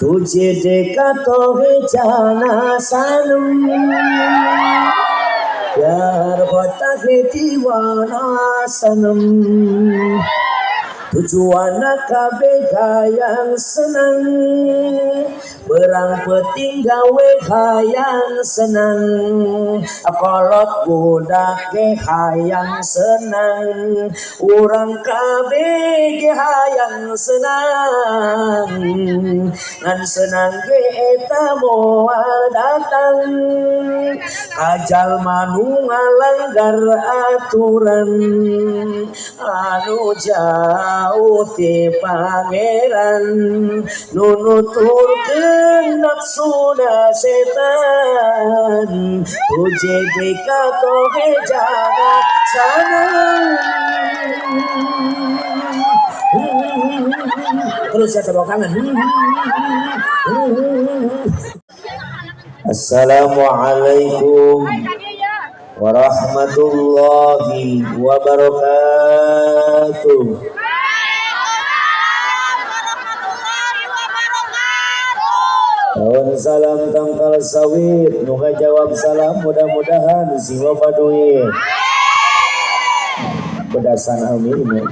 तुझे देखा तो है जाना सनम, प्यार होता है दीवाना सनम. Tujuan kabeh hayang senang, berang peuting gawe hayang senang, kolot budak ge hayang senang, urang kabeh ge hayang senang, ngan senang ge eta moal datang, ka jalma nu ngalanggar aturan, anu jauh ti pangeran, nu nuturkeun nafsuna setan. तुझे देखा तो है जाना सनम. Terus saya tepuk tangan. Assalamualaikum warahmatullahi wabarakatuh. Daun salam tangkal sawit, nu ngajawab salam mudah-mudahan sing loba duit. Pedasan amin.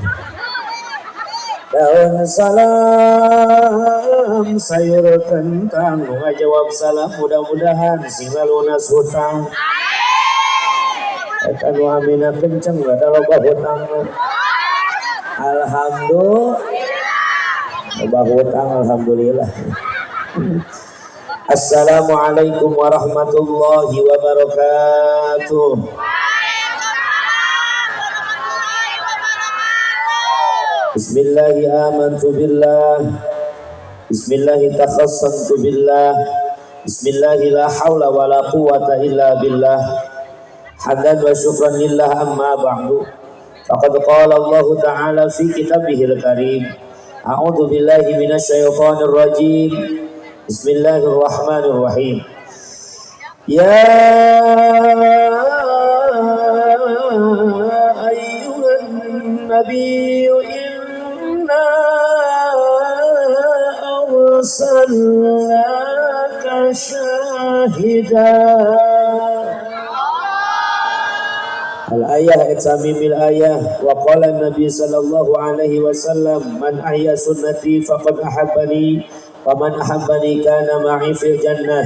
Daun salam sayur kentang, nu ngajawab salam mudah-mudahan sing lunas hutang. Eta nu amina kenceng da loba hutang. Alhamdulillah. Loba hutang alhamdulillah. Assalamualaikum warahmatullahi wabarakatuh. Bismillahi amantu billah. Bismillahi takhassantu billah. Bismillahi la hawla wa la quwata illa billah. Hamdan wa syukran lillah amma ba'du. Faqad qala Allah ta'ala fi kitabihil karim. A'udzu billahi minasyaitonir rajim. Bismillahirrahmanirrahim. Ya ayyuhan nabiyyu inna arsalnaka syahidan. Al-ayah etsamimil ayah. Wa qala Nabi sallallahu alaihi wasallam, man ahya sunnati faqad ahabbani, wa man ahabbani kana ma'i fil jannah.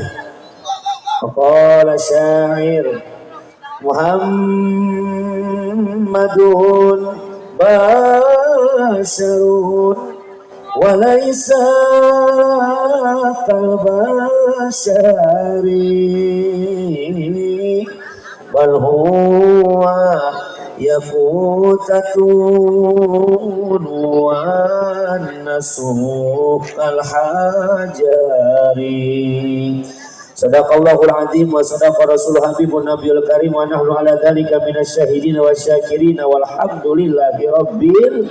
Wa qala syair, Muhammadun basharun wa laysa kal bashari, bal huwa yaqutatun wan nasu kal hajari. Sadaqallahul azim wa sadaqa rasul habibun nabiyul karim wa nahnu ala dzalika minasyahidin wasyakirin walhamdulillahi rabbil alamin.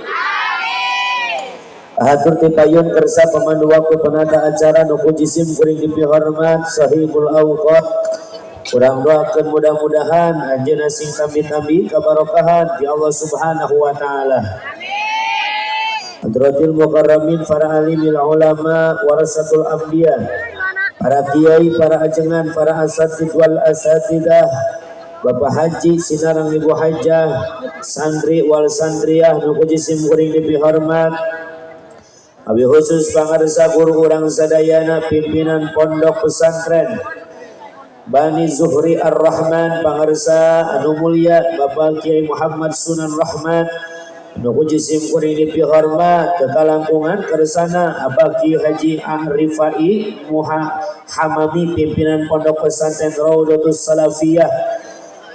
Hatur ti payun kersa pemandu waktu penata acara nu ku jisim kuring dipihormat sahibul awqat. Urang doakeun mudah-mudahan anjeunna sing tambi-tambi kabarokahan di Allah Subhanahu wa taala. Amin. Hadratil mukarramin, para alimil ulama, warasatul anbiya, para kiai, para ajengan, para asatid wal asatidah, Bapak Haji sinareng Ibu Hajah, santri wal santriah nu ku jisim kuring dipihormat. Abi khusus pangarsa guru urang sadayana pimpinan pondok pesantren Bani Zuhri Ar-Rahman, pangarsa anu mulia Bapak Kiai Muhammad Sunan Rahmat anu ku jisim kuring dipihormat, kekalangkungan kersana Abah Kiai Haji Arifai Muha Hamami pimpinan pondok pesantren Raudhatus Salafiyah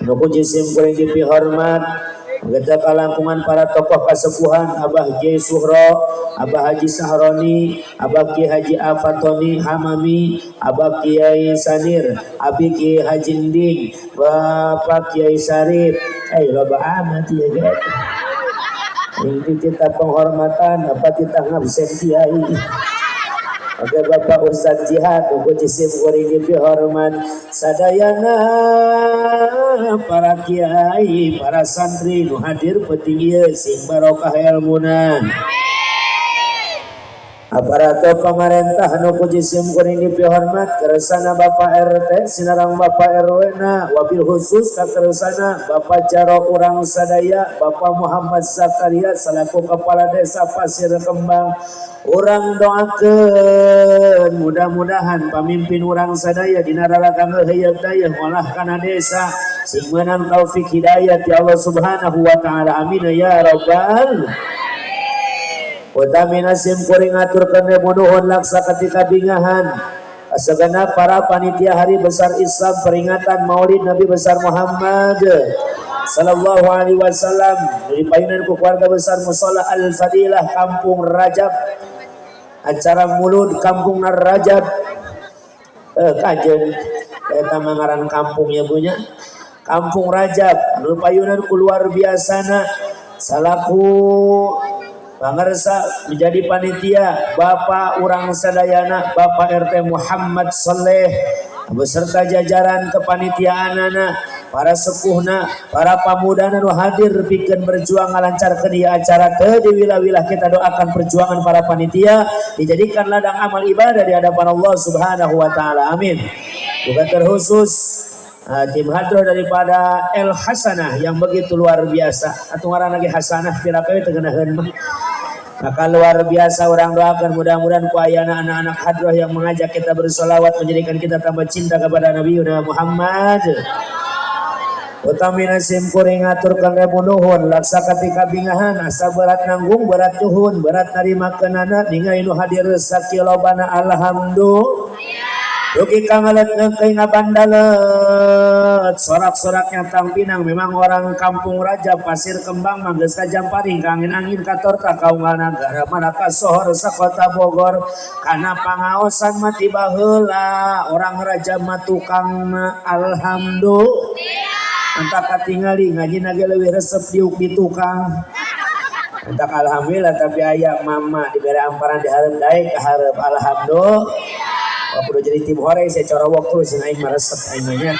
anu ku jisim kuring dipihormat, kita kalangkungan para tokoh kasepuhan Abah Kiai Suhro, Abah Haji Sahroni, Abah Kiai Haji Afatoni Hamami, Abah Kiai Sanir, Abi Kiai Haji Nding, Bapak Kiai Sarip. Loba amat ya guys. Ini kita penghormatan apa kita ngabsen kiai. Oke Bapak Ustaz Jihad, ku jisim kuring dipihormat, sadayana para kiai, para santri nu hadir peuting ieu sing barokah ilmuna. Aparatur pemerintah nu ku jisim kuring dipihormat, kersana Bapak RT sinareng Bapak RW na, wabil khusus ka kersana Bapak Jaro urang sadaya, Bapak Muhammad Zakaria selaku Kepala Desa Pasir Kembang. Urang doakeun mudah-mudahan pamimpin urang sadaya dina raraga heuyeuk dayeuh ngolah kana desa sing meunang taufik hidayah ti Allah Subhanahu wa taala. Amin ya rabbal. Utamina sim kuring ngaturkeun nuhun laksa ketika bingahan segenap para panitia Hari Besar Islam peringatan Maulid Nabi Besar Muhammad sallallahu alaihi wasallam dari payunan ku keluarga besar Musola Al Fadilah Kampung Rajab, acara Mulud Kampung Rajab, kajen eta mangaran kampungnya punya Kampung Rajab anu payunan ku luar biasana salaku pangersa menjadi panitia Bapak urang sadayana, Bapak RT Muhammad Soleh beserta jajaran kepanitiaanana, para sepuhna, para pamudana nu hadir pikeun berjuang ngalancarkeun ieu acara teu diwilah-wilah. Kita doakan perjuangan para panitia dijadikan ladang amal ibadah di hadapan Allah Subhanahu wa taala. Amin. Juga terkhusus tim hadroh daripada El Hasanah yang begitu luar biasa atau ngaran lagi Hasanah pira teu ngeunaheun mah. Maka luar biasa, urang doakan mudah-mudahan ku ayana anak-anak hadroh yang mengajak kita bersolawat menjadikan kita tambah cinta kepada Nabi Muhammad. Utamina sim kuring ngaturkeun ribu nuhun laksa ketika bingahan, asa berat nanggung, berat tuhun, berat narima kenana ningali nu hadir sakilobana. Alhamdulillah. Dugi ka ngalet ngengkei ngabandalet sorak-soraknya tang pinang. Memang orang Kampung Raja Pasir Kembang mah geus kajamparing ka angin-angin, katorta ka unggal nagara mana kasohor sakota Bogor kana pangaosan mah ti baheula orang Raja mah tukangna. Alhamdulillah. Entah katingali ngaji ge leuwih resep diuk di tukang. Entah alhamdulillah, tapi aya mama diberi amparan di hareup daek ka hareup. Alhamdulillah. Wah, kudu jadi tim hore saya corowok terus aing mah, resep aing mah nya.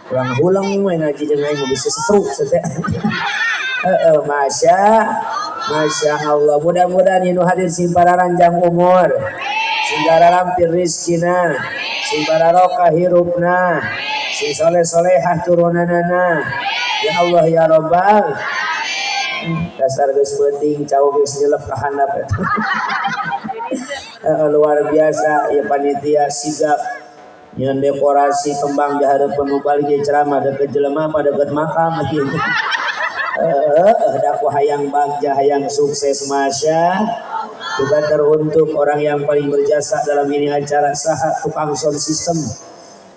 Kurang huleng we ngaji jeung aing mah bisa stroke teh. Heeh, masya Masya Allah. Mudah-mudahan nu hadir sing pararanjang umur. Sing garampir rizkina, sing bararokah hirupna, sing soleh solehah turunanana. Ya Allah ya Rabbal. Dasar geus penting cowok geus nyelep ka handap eta. Luar biasa ya panitia sigap nyeun dekorasi kembang di hareupeun mubalig ceramah deket jelema apa deket makam gitu. Heeh, da ku hayang bagja, hayang sukses. Masya juga teruntuk orang yang paling berjasa dalam ini acara, saha? Tukang sound system.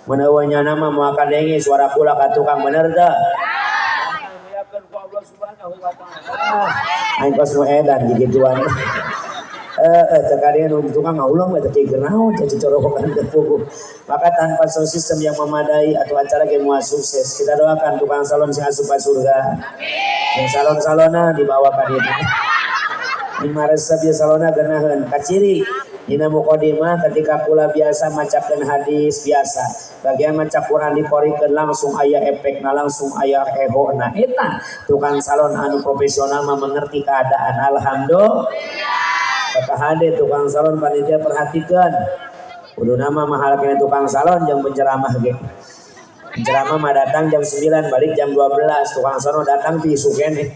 Menawanya nama mau akan dengi suara pula ka tukang, bener dah. Aing kos nu edan gituan. Eh, teu nu tukang ngaulang we teh naon teh corokokan teu puguh. Maka tanpa sound system yang memadai atau acara ge moal sukses. Kita doakan tukang salon sing asup ka surga. Yang salon-salona dibawa ka dieu. Lima resep ya salona geunaheun. Kaciri dina mukadimah ketika kula biasa macakeun hadis biasa. Bagian maca Quran dikorikeun langsung aya efekna, langsung aya ehona. Eta tukang salon anu profesional mah mengerti keadaan. Alhamdulillah. Kata hade tukang salon, panitia perhatikan. Kudu nama mahal kena tukang salon jang penceramah ge. Penceramah mah datang jam 9 balik jam 12, tukang salon datang ti isuk keneh.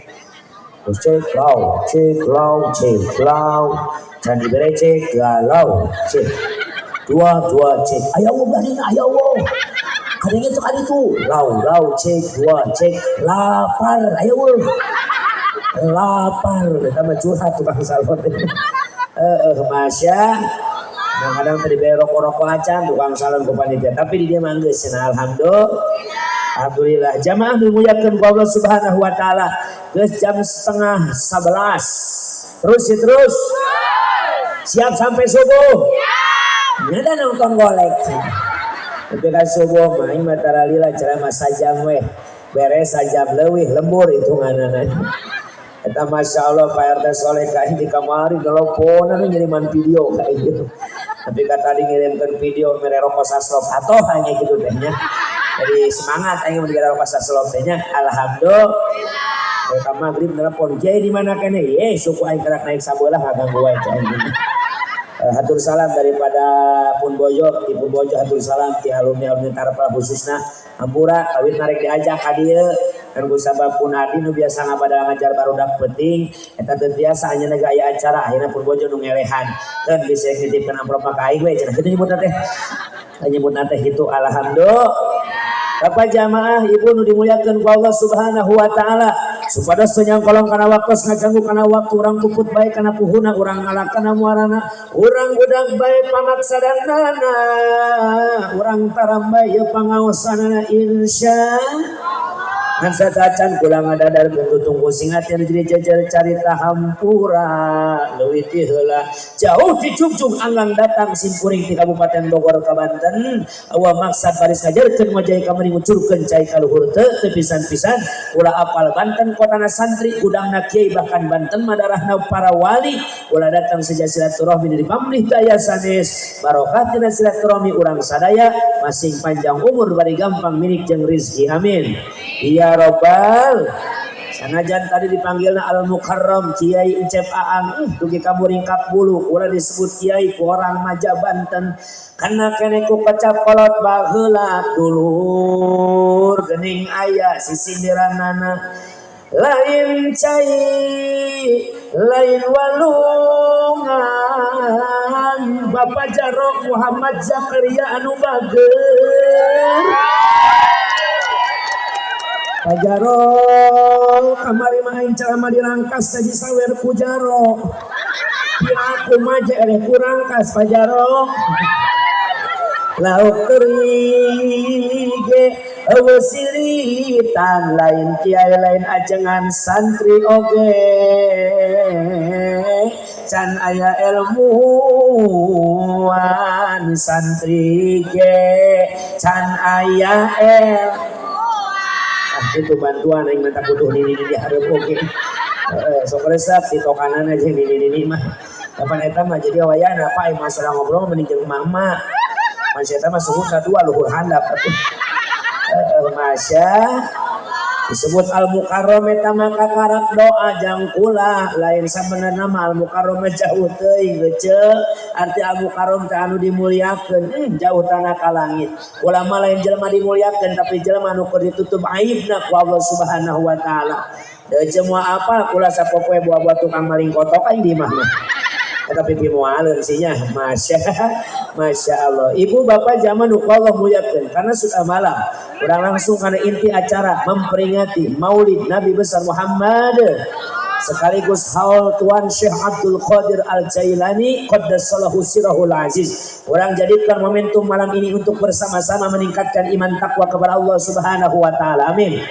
Terus cek lau, cek lau, cek lau, can dibere cek galau, cek. Dua dua cek. Aya Allah bari aya Allah. Kadang itu kali itu lau lau cek dua cek lapar aya Allah. Lapar, eta mah curhat tukang salon. Eh, masya. Kadang-kadang tadi bayar rokok-rokok acan tukang salon ke panitia, tapi di dia mah geus cenah. Alhamdulillah. Alhamdulillah. Jamaah dimuliakan ku Allah Subhanahu wa taala. Geus jam 10.30. Terus ya terus. Siap sampai subuh. Siap. Nggak nonton golek. Tapi kan subuh mah aing mah taralila ceramah sajam weh. Beres sajam leuwih, lembur hitunganana. Eta Masya Allah Pak RT Soleh ka di kamari teleponan ngiriman video kayak gitu. Tapi kata tadi ngirimkan video mere rokok saslop atau hanya gitu tehnya. Jadi semangat aing mun dibere rokok saslop tehnya. Alhamdulillah. Mereka maghrib telepon, "Kiai di mana kene?" "Ye, suku aing kerak naik sabelah ngaganggu wae cai aing." Hatur salam daripada Pun Bojo, ti Pun Bojo hatur salam ti alumni-alumni Tarpal khususna hampura kawin narek diajak ka dieu kan ku sabab Pun Adi nu biasa ngabadal ngajar barudak penting eta teu biasa anjeunna ge aya acara akhirna Pun Bojo nu ngelehan kan bisa nitipkeun amplop ka aing we cenah kitu nyebutna teh nyebutna teh kitu alhamdulillah. Bapak jamaah ibu nu dimuliakeun ku Allah Subhanahu wa taala supados teu nyangkolong kana waktos ngaganggu kana waktu urang puput bae kana puhuna urang ngalakana muarana urang budak bae pamaksadanana urang taram bae ieu pangaosanana insya ngan satacan kula ngadadarkeun tutungku singat anu jadi jejer carita hampura leuwih ti heula jauh dicucung anggang datang simkuring ti Kabupaten Bogor ka Banten eueuh maksad baris ngajarkeun ngojay ka meni ngucurkeun cai ka luhur teu teu pisan-pisan ulah apal Banten kotana santri gudangna kiai bahkan Banten mah darahna para wali ulah datang seja silaturahmi di pamrih daya sanes barokah tina silaturahmi urang sadaya masing panjang umur bari gampang milik jeung rizki amin ya robbal. Sanajan tadi dipanggilna Al Mukarram Kiai Encep Aang dugi ka muringkak bulu ulah disebut kiai ku orang Maja Banten kana kene ku kecap kolot baheula dulur geuning aya sisindiranana lain cai lain walungan Bapak Jarok Muhammad Zakaria anu bager Pak Jarok kamari mah aing ceramah dirangkas tadi sawer ku Jarok piraku mah eleh ku rangkas Pak Jarok lauk teri ge eueuh siritan lain kiai lain ajengan santri oge can aya ilmuwan santri ge can aya ilmu itu bantuan aing mata butuh nini di hareup oge sok resep di tokanan aja nini nini mah kapan eta mah jadi wayahna Pak aing masalah ngobrol mending jeung mama masih eta mah suhu kadua luhur handap atuh masya disebut al mukarram eta mah kakarak doa jang kula lain sabenerna mah al mukarram jauh teuing geuceu arti al mukarram teh anu dimuliakeun jauh tanah ka langit ulama lain jelema dimuliakeun tapi jelema anu keur ditutup aibna ku Allah Subhanahu wa taala deui moal apa kula sapopoe buah-buah tukang maling kotok aing di imah mah tapi pimoaleun sih nya masya masya Allah. Ibu bapak zaman nu Allah muliakeun karena sudah malam urang langsung karena inti acara memperingati Maulid Nabi besar Muhammad sekaligus haul Tuan Syekh Abdul Qadir Al Jailani qaddasallahu sirahul aziz. Urang jadikan momentum malam ini untuk bersama-sama meningkatkan iman takwa kepada Allah Subhanahu wa taala. Amin.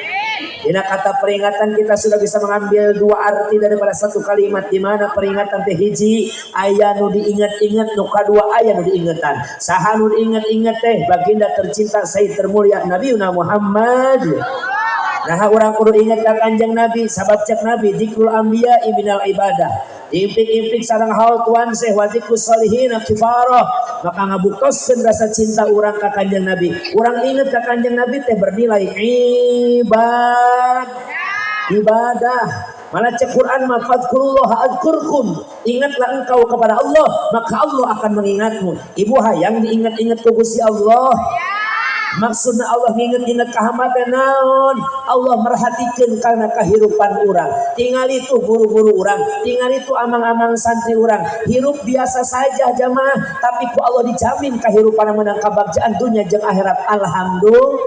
Dina kata peringatan kita sudah bisa mengambil dua arti daripada satu kalimat di mana peringatan teh hiji aya nu diingat-ingat nu kadua aya nu diingetan. Saha nu diingat-ingat teh baginda tercinta sayyid termulia Nabi Muhammad. Nah urang kudu ingat ka Kanjeng Nabi sabab cek Nabi dzikrul anbiya minal ibadah. Diimpik-impik sareng haul Tuan Syekh wa dzikrus sholihin kifarah maka ngabuktoskeun rasa cinta urang ka Kanjeng Nabi. Urang inget ka Kanjeng Nabi teh bernilai ibadah. Malah cek Quran mah fadkurullah adzkurkum. Ingatlah engkau kepada Allah maka Allah akan mengingatmu. Ibu hayang diingat-ingat ku Gusti Allah. Maksudna Allah nginget-inget ka hamba teh naon? Allah merhatikeun kana kahirupan urang. Tingal itu guru-guru urang, tingal itu amang-amang santri urang. Hirup biasa saja jamaah, tapi ku Allah dijamin kahirupan menang kabagjaan dunia jeung akhirat. Alhamdulillah.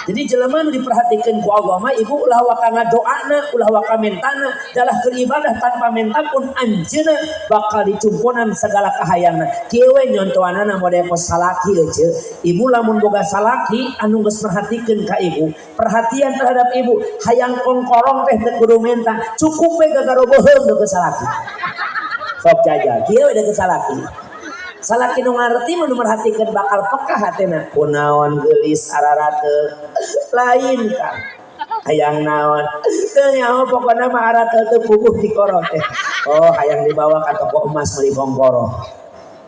Jadi jelema nu diperhatikeun ku Allah mah ibu ulah waka ngadoana, ulah waka mentana, dalah keur ibadah tanpa menta pun anjeunna bakal dicumponan segala kahayangna. Kieu we nyontoanana model kos salaki euceu. Ibu lamun boga salaki anu geus merhatikeun ka ibu, perhatian terhadap ibu, hayang kongkorong teh teu kudu menta, cukup we gagaroboheum deukeut salaki. Sok jajal, kieu we deukeut salaki. Salaki nu ngarti mah nu merhatikeun bakal peka hatena. Kunaon geulis ararate lain ka. Hayang naon? Teu nyaho pokona mah arate teu puguh dikoro teh. Oh, hayang dibawa ka toko emas meuli kongkoro.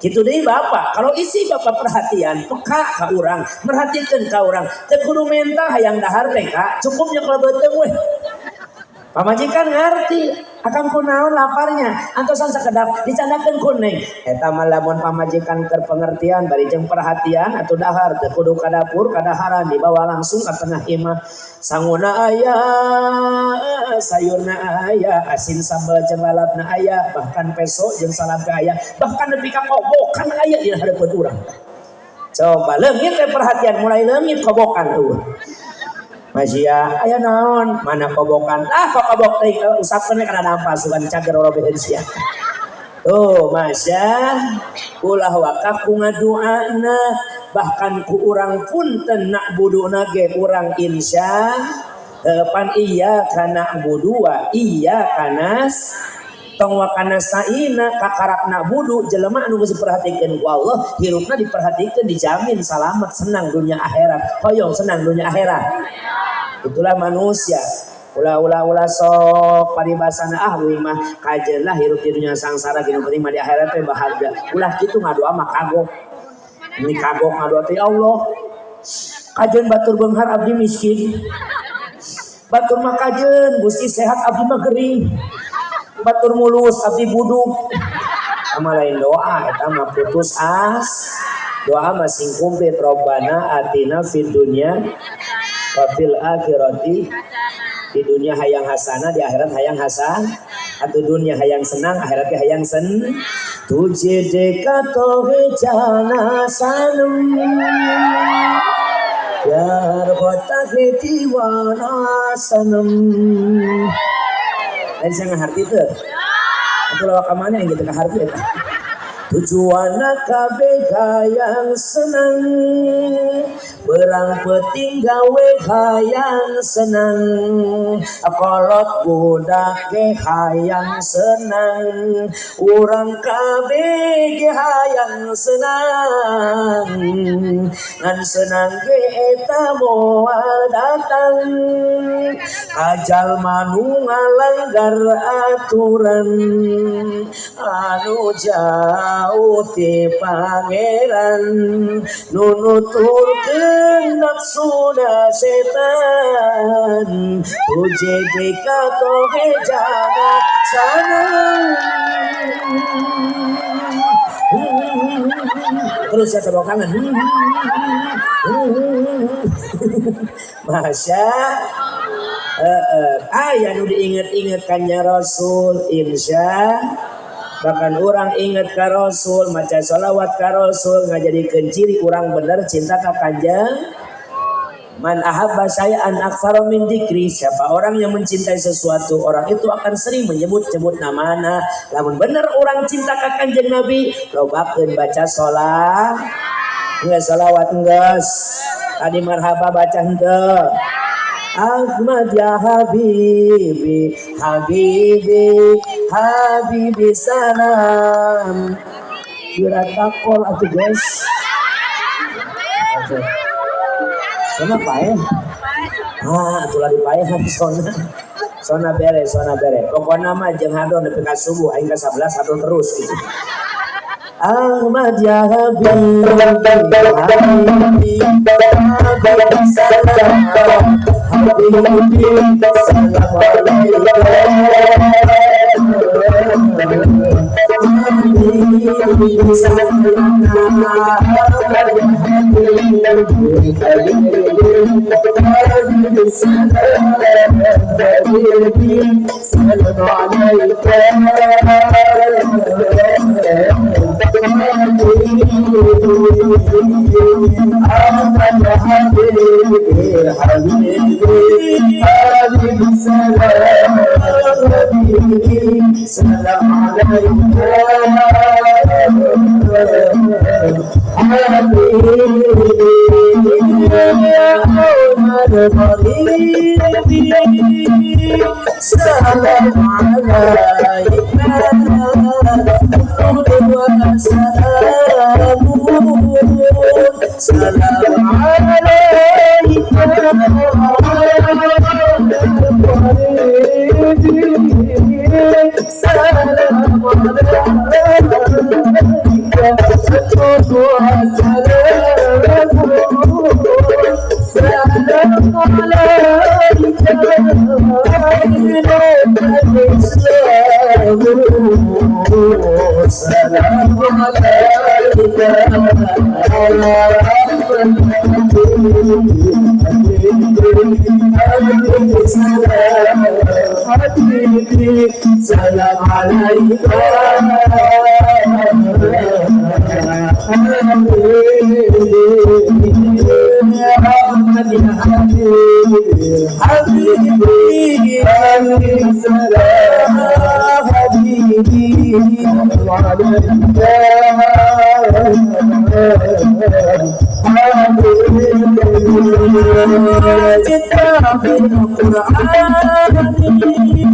Kitu deui bapak, kalau isi bapak perhatian peka ka urang, merhatikeun ka urang, teu kudu menta hayang dahar teh ka, cukupnya kalau beuteung weh. Pamajikan ngarti. Akang kunaon laparnya antosan sakedap dicandakeun ku neng. Eta mah lamun pamajikan keur pengertian bari jeung perhatian atuh dahar teu kudu ka dapur kadaharan dibawa langsung ka tengah imah. Sanguna aya, sayurna aya, asin sambal jeung lalapna aya, bahkan peso jeung salabga aya, bahkan nepi ka kobokan aya dina hareupeun urang. Coba leungit teh perhatian mulai leungit kobokan eueuh. Masya, aya naon? Mana kobokan? Ah, kok kobok teh usapkeun kana dampa sugan cager robeheun sia. Tuh, Masya, ulah wakaf ku ngaduana, bahkan ku urang punten na'buduna ge urang insya pan iya kana na'budu wa iya kanas tong wa kanastaina kakarak na'budu jelema anu geus diperhatikeun ku Allah hirupna diperhatikeun dijamin salamet senang dunia akhirat hoyong senang dunia akhirat. Itulah manusia. Ulah-ulah-ulah sok paribasana ah uing mah kajeun lah hirup di dunia sangsara gini penting mah di akhirat teh bahagia. Ulah kitu ngadoa mah kagok. Ini kagok ngadoa teh ya Allah. Kajeun batur beunghar abdi miskin. Batur mah kajeun Gusti sehat abdi mah gering. Batur mulus abdi buduk. Ama lain doa eta mah putus as. Doa mah sing komplit Robbana atina fid dunya wa fil akhirati. Di dunia hayang hasanah, di akhirat hayang hasan. Atau dunia hayang senang, akhirat hayang sen. Tujhe dekha to hai jana sanam. Pyar hota hai diwana sanam. Lain saya ngeharti tuh. Itu lawak kamana yang gitu keharti eta. Tujuan kabeh hayang senang, berang peting gawe hayang senang, kolot budak ge hayang senang, urang kabeh ge hayang senang, ngan senang ge eta moal datang, kajalma nu ngalanggar aturan, anu jauh ti pangeran, nu nuturkeun nafsuna setan, tuje deka tohe jana sanang. Terus saya tepuk tangan. Masya aya nu diinget-inget kannya Rasul insya. Bahkan orang inget ka Rasul, maca sholawat ka Rasul, ngajadikeun ciri urang bener cinta ka Kanjeng. Man ahabba syai'an aktsara min dzikri, siapa orang yang mencintai sesuatu, orang itu akan sering menyebut-nyebut namana. Lamun bener orang cinta ka Kanjeng Nabi, lobakeun baca sholat, geus sholawat geus. Tadi marhaba baca henteu. Ahmad ya Habibi, Habibi, Habibi salam. Diratakol atuh guys. Oke. Sona paeh. Ah, atuh lari paehan sona. Sona bere, sona bere. Pokona mah jeung hadon nepi ka subuh aing ka 11 hadon terus gitu. Ahmad ya Habibi, Habibi, Habibi salam. Habibi salam alaikum. Habibi salam Habibi salam Habibi salam alaikum. Habibi, Habibi salam, Habibi salam alaikum. Habibi ya Umar Qaribi, salam alaika. Salam alaika. Salam alaika. حبيبي سلام عليك حبيبي حبيبي سلام حبيبي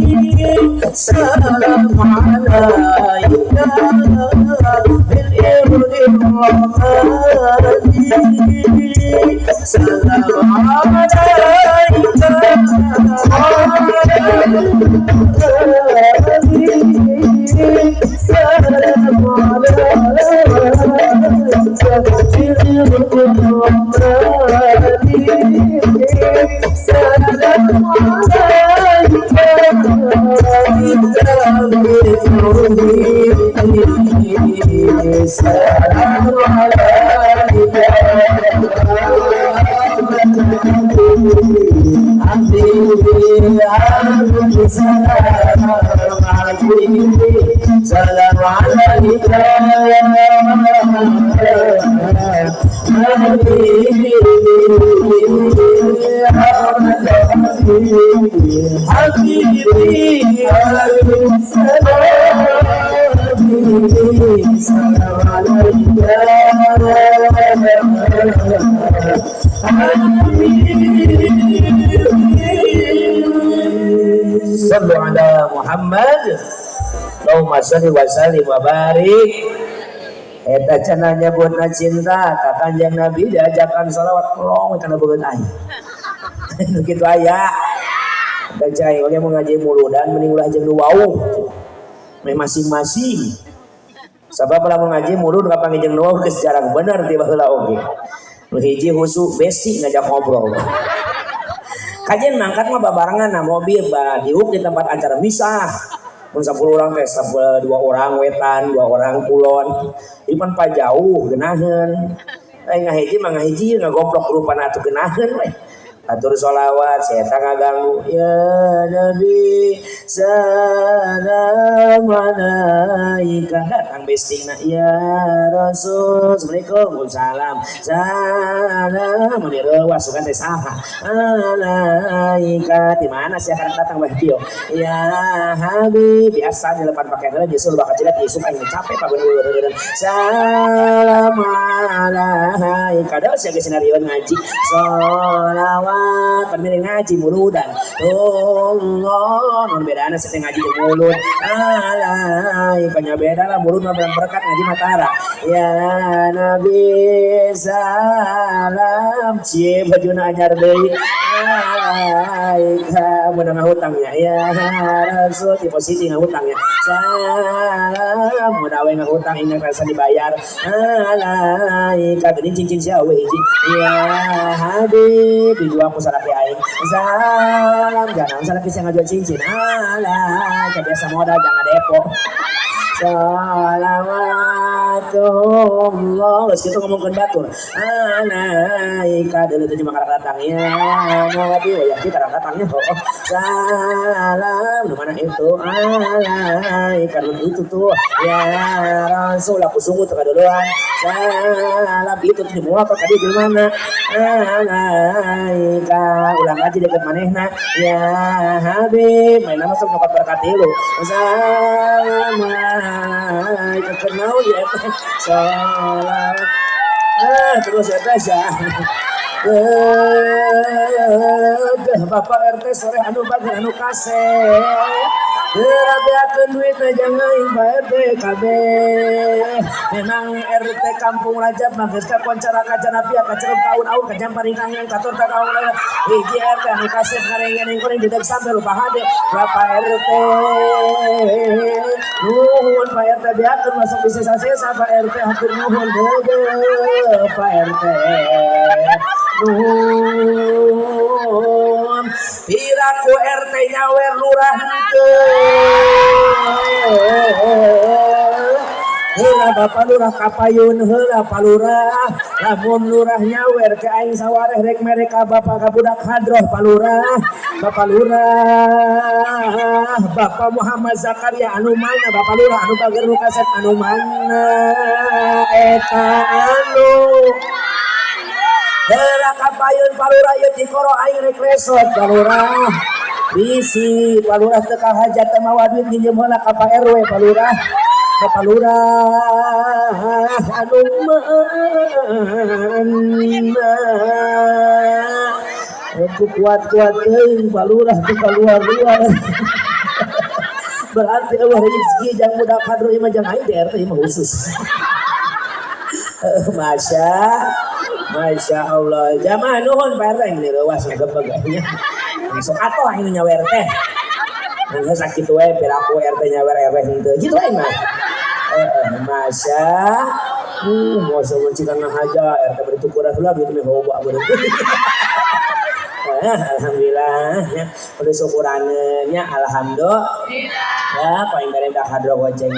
عليك سلام عليك بالإرض الرحمن سلام عليك سلام سلام عليك حبيبي حبيبي سلام حبيبي سلام عليك حبيبي حبيبي سلام سلام عليك Sallu ala Muhammad. Allahumma sholli wa sallim wa barik. Eta cenah nyebutna cinta ka Kanjeng Nabi diajakan salawat pelong kana beungeut aing. Nu kitu aya. Da cai oge mau ngaji muludan mending ulah jeung nu wauh. Meh masing-masing. Sabab lamun ngaji mulud kapanggih jeung nu wauh geus jarang bener ti baheula oge. Nu hiji husu besi ngajak ngobrol. Kajian mangkat mah babarengan na mobil ba diuk di tempat acara misah. Mun 10 orang teh 2 orang wetan, 2 orang kulon. Ieu pan pajauh geunaheun. Ai ngahiji mah ngahiji ngagoplok rupana atuh geunaheun we. Atur sholawat saya ngaganggu ya Nabi salam alaika datang bestingna ya Rasul assalamualaikum salam salam mun reuas sugan teh saha alaika di mana sia karek datang bae kieu ya Habib biasa di depan pakai heula nyusul bakal jilat isuk aing capek pabeun salam alaika da sia geus sinarieun ngaji sholawat pan miring ngaji muludan Allah non bedana sih ngaji jeung mulut alai kanya beda lah mulut mah berkat ngaji matara ya Nabi salam cie bajuna anyar deui alaika mun ngahutangnya ya Rasul depositi ngahutangnya salam mun awe ngahutang ingat rasa dibayar alaika geuning cincin sia we hiji ya Habib dijual ku salaki aing salam jangan salaki sia ngajual cincin alah biasa modal jangan depo salawatullah geus kitu ngomongkeun batur alaika deuleu teh mah karek datang ya Nabi wayah kieu karek datangnya heuh salam nu mana itu alaika nu itu tuh ya Rasul aku sungguh teu kaduluan salam itu tuh di motor tadi di mana alaika ulang aja deket manehna ya Habib main nama sok nyokot berkat tilu salam alaika kenal ya teh salam terus ya teh ya Bapak RT sore anu bager anu kaseh Gerabeakeun duit jangan Pak RT kabeh. Memang RT Kampung Rajab mah geus kakoncara kacana pia kacerep kaun-aun kajamparing kangen katur ta kaun hiji RT anu kasep ngarengeneng kuring dideg sampe lupa hade Bapak RT. Nuhun Pak RT beakeun masuk di sesa-sesa Pak RT hatur nuhun deugeuh Pak RT. Nuhun piraku RT nyawer lurah henteu. Heula Bapak Lurah kapayun heula Pak Lurah. Lamun lurah nyawer ke aing sawareh rek mere ka bapak ka budak hadroh Pak Lurah. Bapak Lurah, Bapak Muhammad Zakaria anu mana Bapak Lurah anu bager nu kaset anu mana eta anu heula kapayun Pak Lurah ieu tikoro aing rek resot Pak Lurah. Bisi Pak Lurah teu kahajat teh mawa duit nginjem heula ka Pak RW Pak Lurah. Bapak Lurah anu mana aku kuat-kuat teuing Pak Lurah teu kaluar-luar. Berarti eueuh rezeki jang budak hadroh ieu mah jang aing di RT ieu mah khusus. Masya Masya Allah. Jamaah nuhun Pak RT ini reuas ngagebeg nya. Sok atoh aing nyawer teh. Nah, sakit we piraku RT nyawer RW henteu. Kitu aing mah. Masya masa mencikan ngahaja RT beri tukuran heula duit meh loba beureuh. Alhamdulillah nya kudu syukuraneun nya alhamdulillah. Ya paling bere hadroh goceng.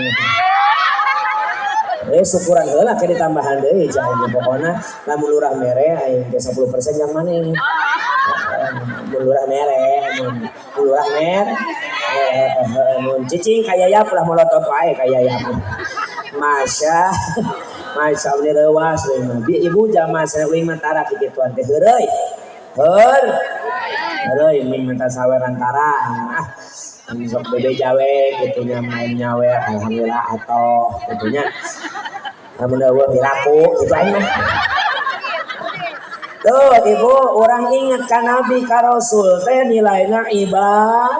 Syukuran heula ke ditambahan deui cah aing pokona lamun lurah mere aing teh 10% yang maneh. Mun lurah mere, mun lurah mer, mun cicing ka yayap lah molotot wae ka yayap. Masya Masya Allah reuas we mah. Bi ibu jamaah saya uing mah tara kikituan teh heureuy. Heur. Heureuy ming minta saweran tara. Ah, sok bebe jawe gitu nya main nyawer alhamdulillah atoh gitu nya. Lamun eueuh piraku kitu aing mah. Tuh ibu orang ingat ka Nabi ka Rasul teh nilaina ibadah.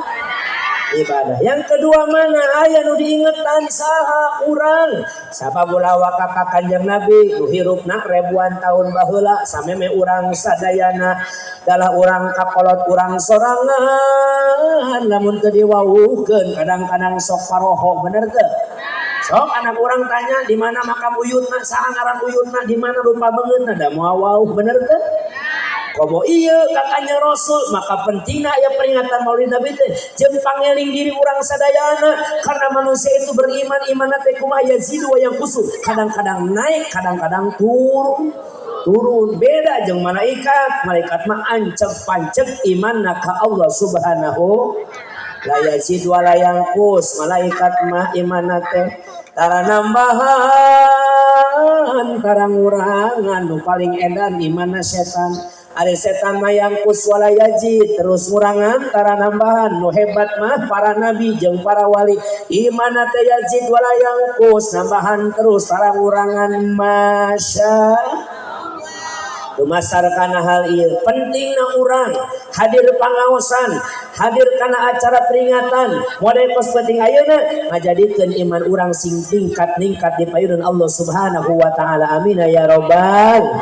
Ibadah. Yang kedua mana aya nu diingetan saha urang. Sabab ulah waka ka Kanjeng Nabi nu hirupna ribuan tahun baheula sameme urang sadayana dalah urang kakolot urang sorangan lamun teu diwawuhkeun kadang-kadang sok paroho bener teu? Sok anak urang tanya di mana makam uyutna saha ngaran uyutna di mana rupa beungeutna da moal wauh bener teu? Komo ieu ka Kanjeng Rasul maka pentingna aya peringatan Maulid Nabi teh jeung pangeling diri urang sadayana karena manusia itu beriman imanna teh kumaha yazidu wa yanqusu kadang-kadang naik kadang-kadang turun beda jeung malaikat malaikat mah anceg panceg imanna ka Allah Subhanahu la yazid wa la yanqus malaikat mah imanna teh tara nambahan tara ngurangan nu paling edan imanna setan. Ari setan mah yangkus wala yajid terus ngurangan tara nambahan nu hebat mah para nabi jeung para wali imanna teh yazid wala yangkus nambahan terus tara ngurangan masya dumasar kana hal ieu pentingna urang hadir pangaosan hadir kana acara peringatan model kos penting ayeuna ngajadikeun iman urang sing tingkat ningkat di payunan Allah Subhanahu wa taala amin ya rabbal.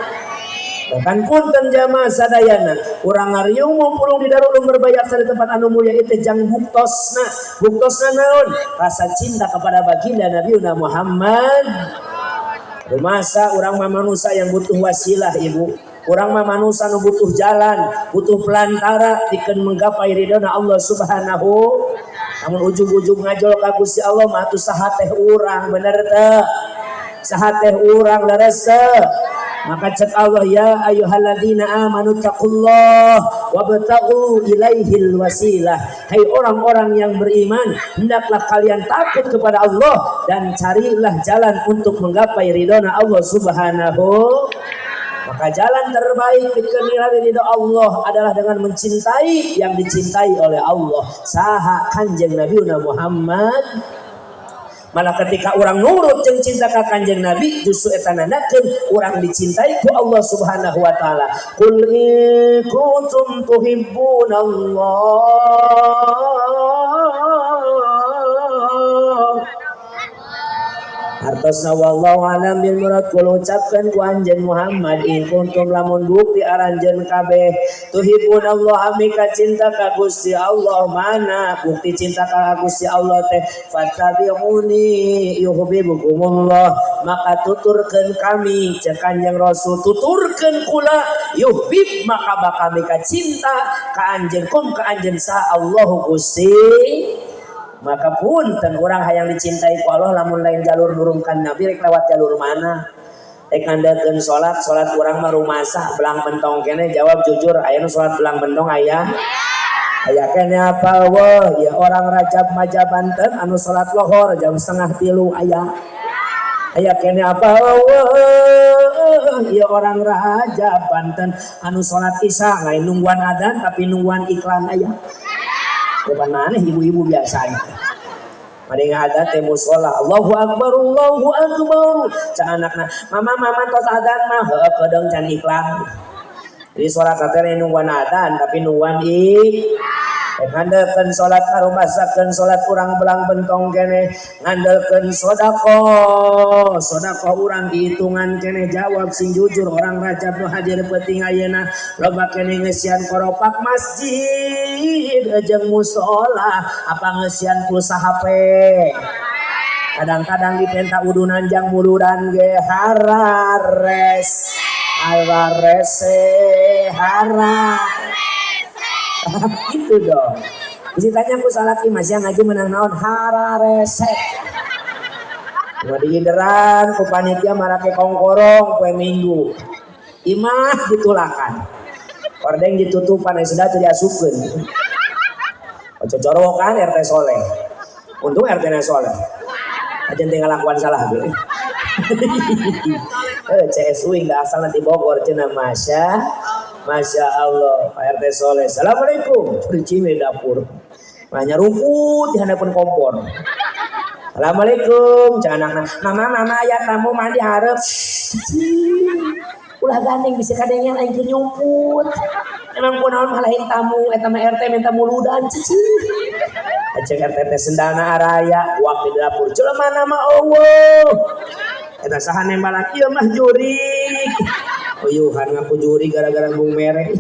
Bahkan punten jamaah sadayana urang ngariung mumpulung di Darul Ulum berbayar di tempat anu mulia itu jang buktosna buktosna naon rasa cinta kepada baginda Nabi Muhammad. Rumasa urang mah manusia yang butuh wasilah ibu urang mah manusia nu butuh jalan butuh pelantara pikeun menggapai ridona Allah Subhanahu namun ujug-ujug ngajol ka Gusti Allah mah atuh saha teh urang bener teu saha teh urang leres teu? Maka cek Allah ya ayyuhalladzina amanu taqullah wabtaghu ilaihil wasilah. Hai orang-orang yang beriman, hendaklah kalian takut kepada Allah dan carilah jalan untuk menggapai ridona Allah Subhanahu. Maka jalan terbaik pikeun ridho Allah adalah dengan mencintai yang dicintai oleh Allah. Saha Kanjeng Nabi Muhammad. Malah ketika orang nurut jeung cinta ka Kanjeng Nabi justru eta nandakeun urang dicintai ku Allah Subhanahu wa taala. Qul in kuntum tuhibbunallah. Artosna wallahu alam bil murad kul ucapkeun ku anjeun Muhammad in kuntum lamun bukti aranjeun kabeh tuhibbunallah mika cinta ka Gusti Allah mana bukti cinta ka Gusti Allah teh fattabi'uni yuhibbukumullah maka tuturkeun kami cek Kanjeng Rasul tuturkeun kula yuhib maka bakal mika cinta ka anjeun kum ka anjeun sa Allahu Gusti. Maka punten urang hayang dicintai ku Allah lamun lain jalur nurunkan Nabi rek lewat jalur mana? Rek ngandalkeun salat, salat urang mah rumasa belang bentong keneh jawab jujur aya nu salat belang bentong aya? Aya keneh apa eueuh? Ya orang Rajab Maja Banten anu salat lohor jam 2:30 aya. Aya keneh apa eueuh? Ya orang Rajab Banten anu salat Isya lain nungguan adzan tapi nungguan iklan aya. Bukan maneh ibu-ibu biasanya. Mari ngadat teh musola Allahu akbar Allahu akbar. Ca anakna, mama mama tos adzan mah heueuh kedeung can iklan. Jadi salat teh nungguan adzan tapi nungguan ngandelkeun salat ngarumasakeun salat urang belang bentong keneh ngandelkeun sedekah sedekah urang dihitungan keneh jawab sing jujur orang Rajab nu hadir peuting ayeuna loba keneh ngeusian koropak masjid jeung musola apa ngeusian pulsa HP kadang-kadang dipenta udunan jang muludan ge harares hararese hara gitu dong. Bisa tanya aku salaki masih ngaji menang naon hararese. Cuma diinderan ku panitia marake kongkorong poe Minggu. Imah ditulakan. Kordeng ditutupan sudah teu diasupkeun. Ojo corowokan RT soleh. Untung RT na soleh. Aja teh ngalakuan salah ge. CSU enggak asal nanti Bogor cenah Masya. Masya Allah, Pak RT soleh. Assalamualaikum. Bercime dapur. Banyak rumput di hadapan kompor. Assalamualaikum. Jangan anak. Mama, mama aya tamu mandi hareup. Ulah gandeng bisa kadengean aing keur nyumput. Emang kunaon malahin tamu eta mah RT minta muludan cici. Aceng RT teh sendalna araya waktu di dapur. Jelema mah eueuh. Eta saha nembalan ieu mah jurig. Uyuhan ngaku juri gara-gara bung mere.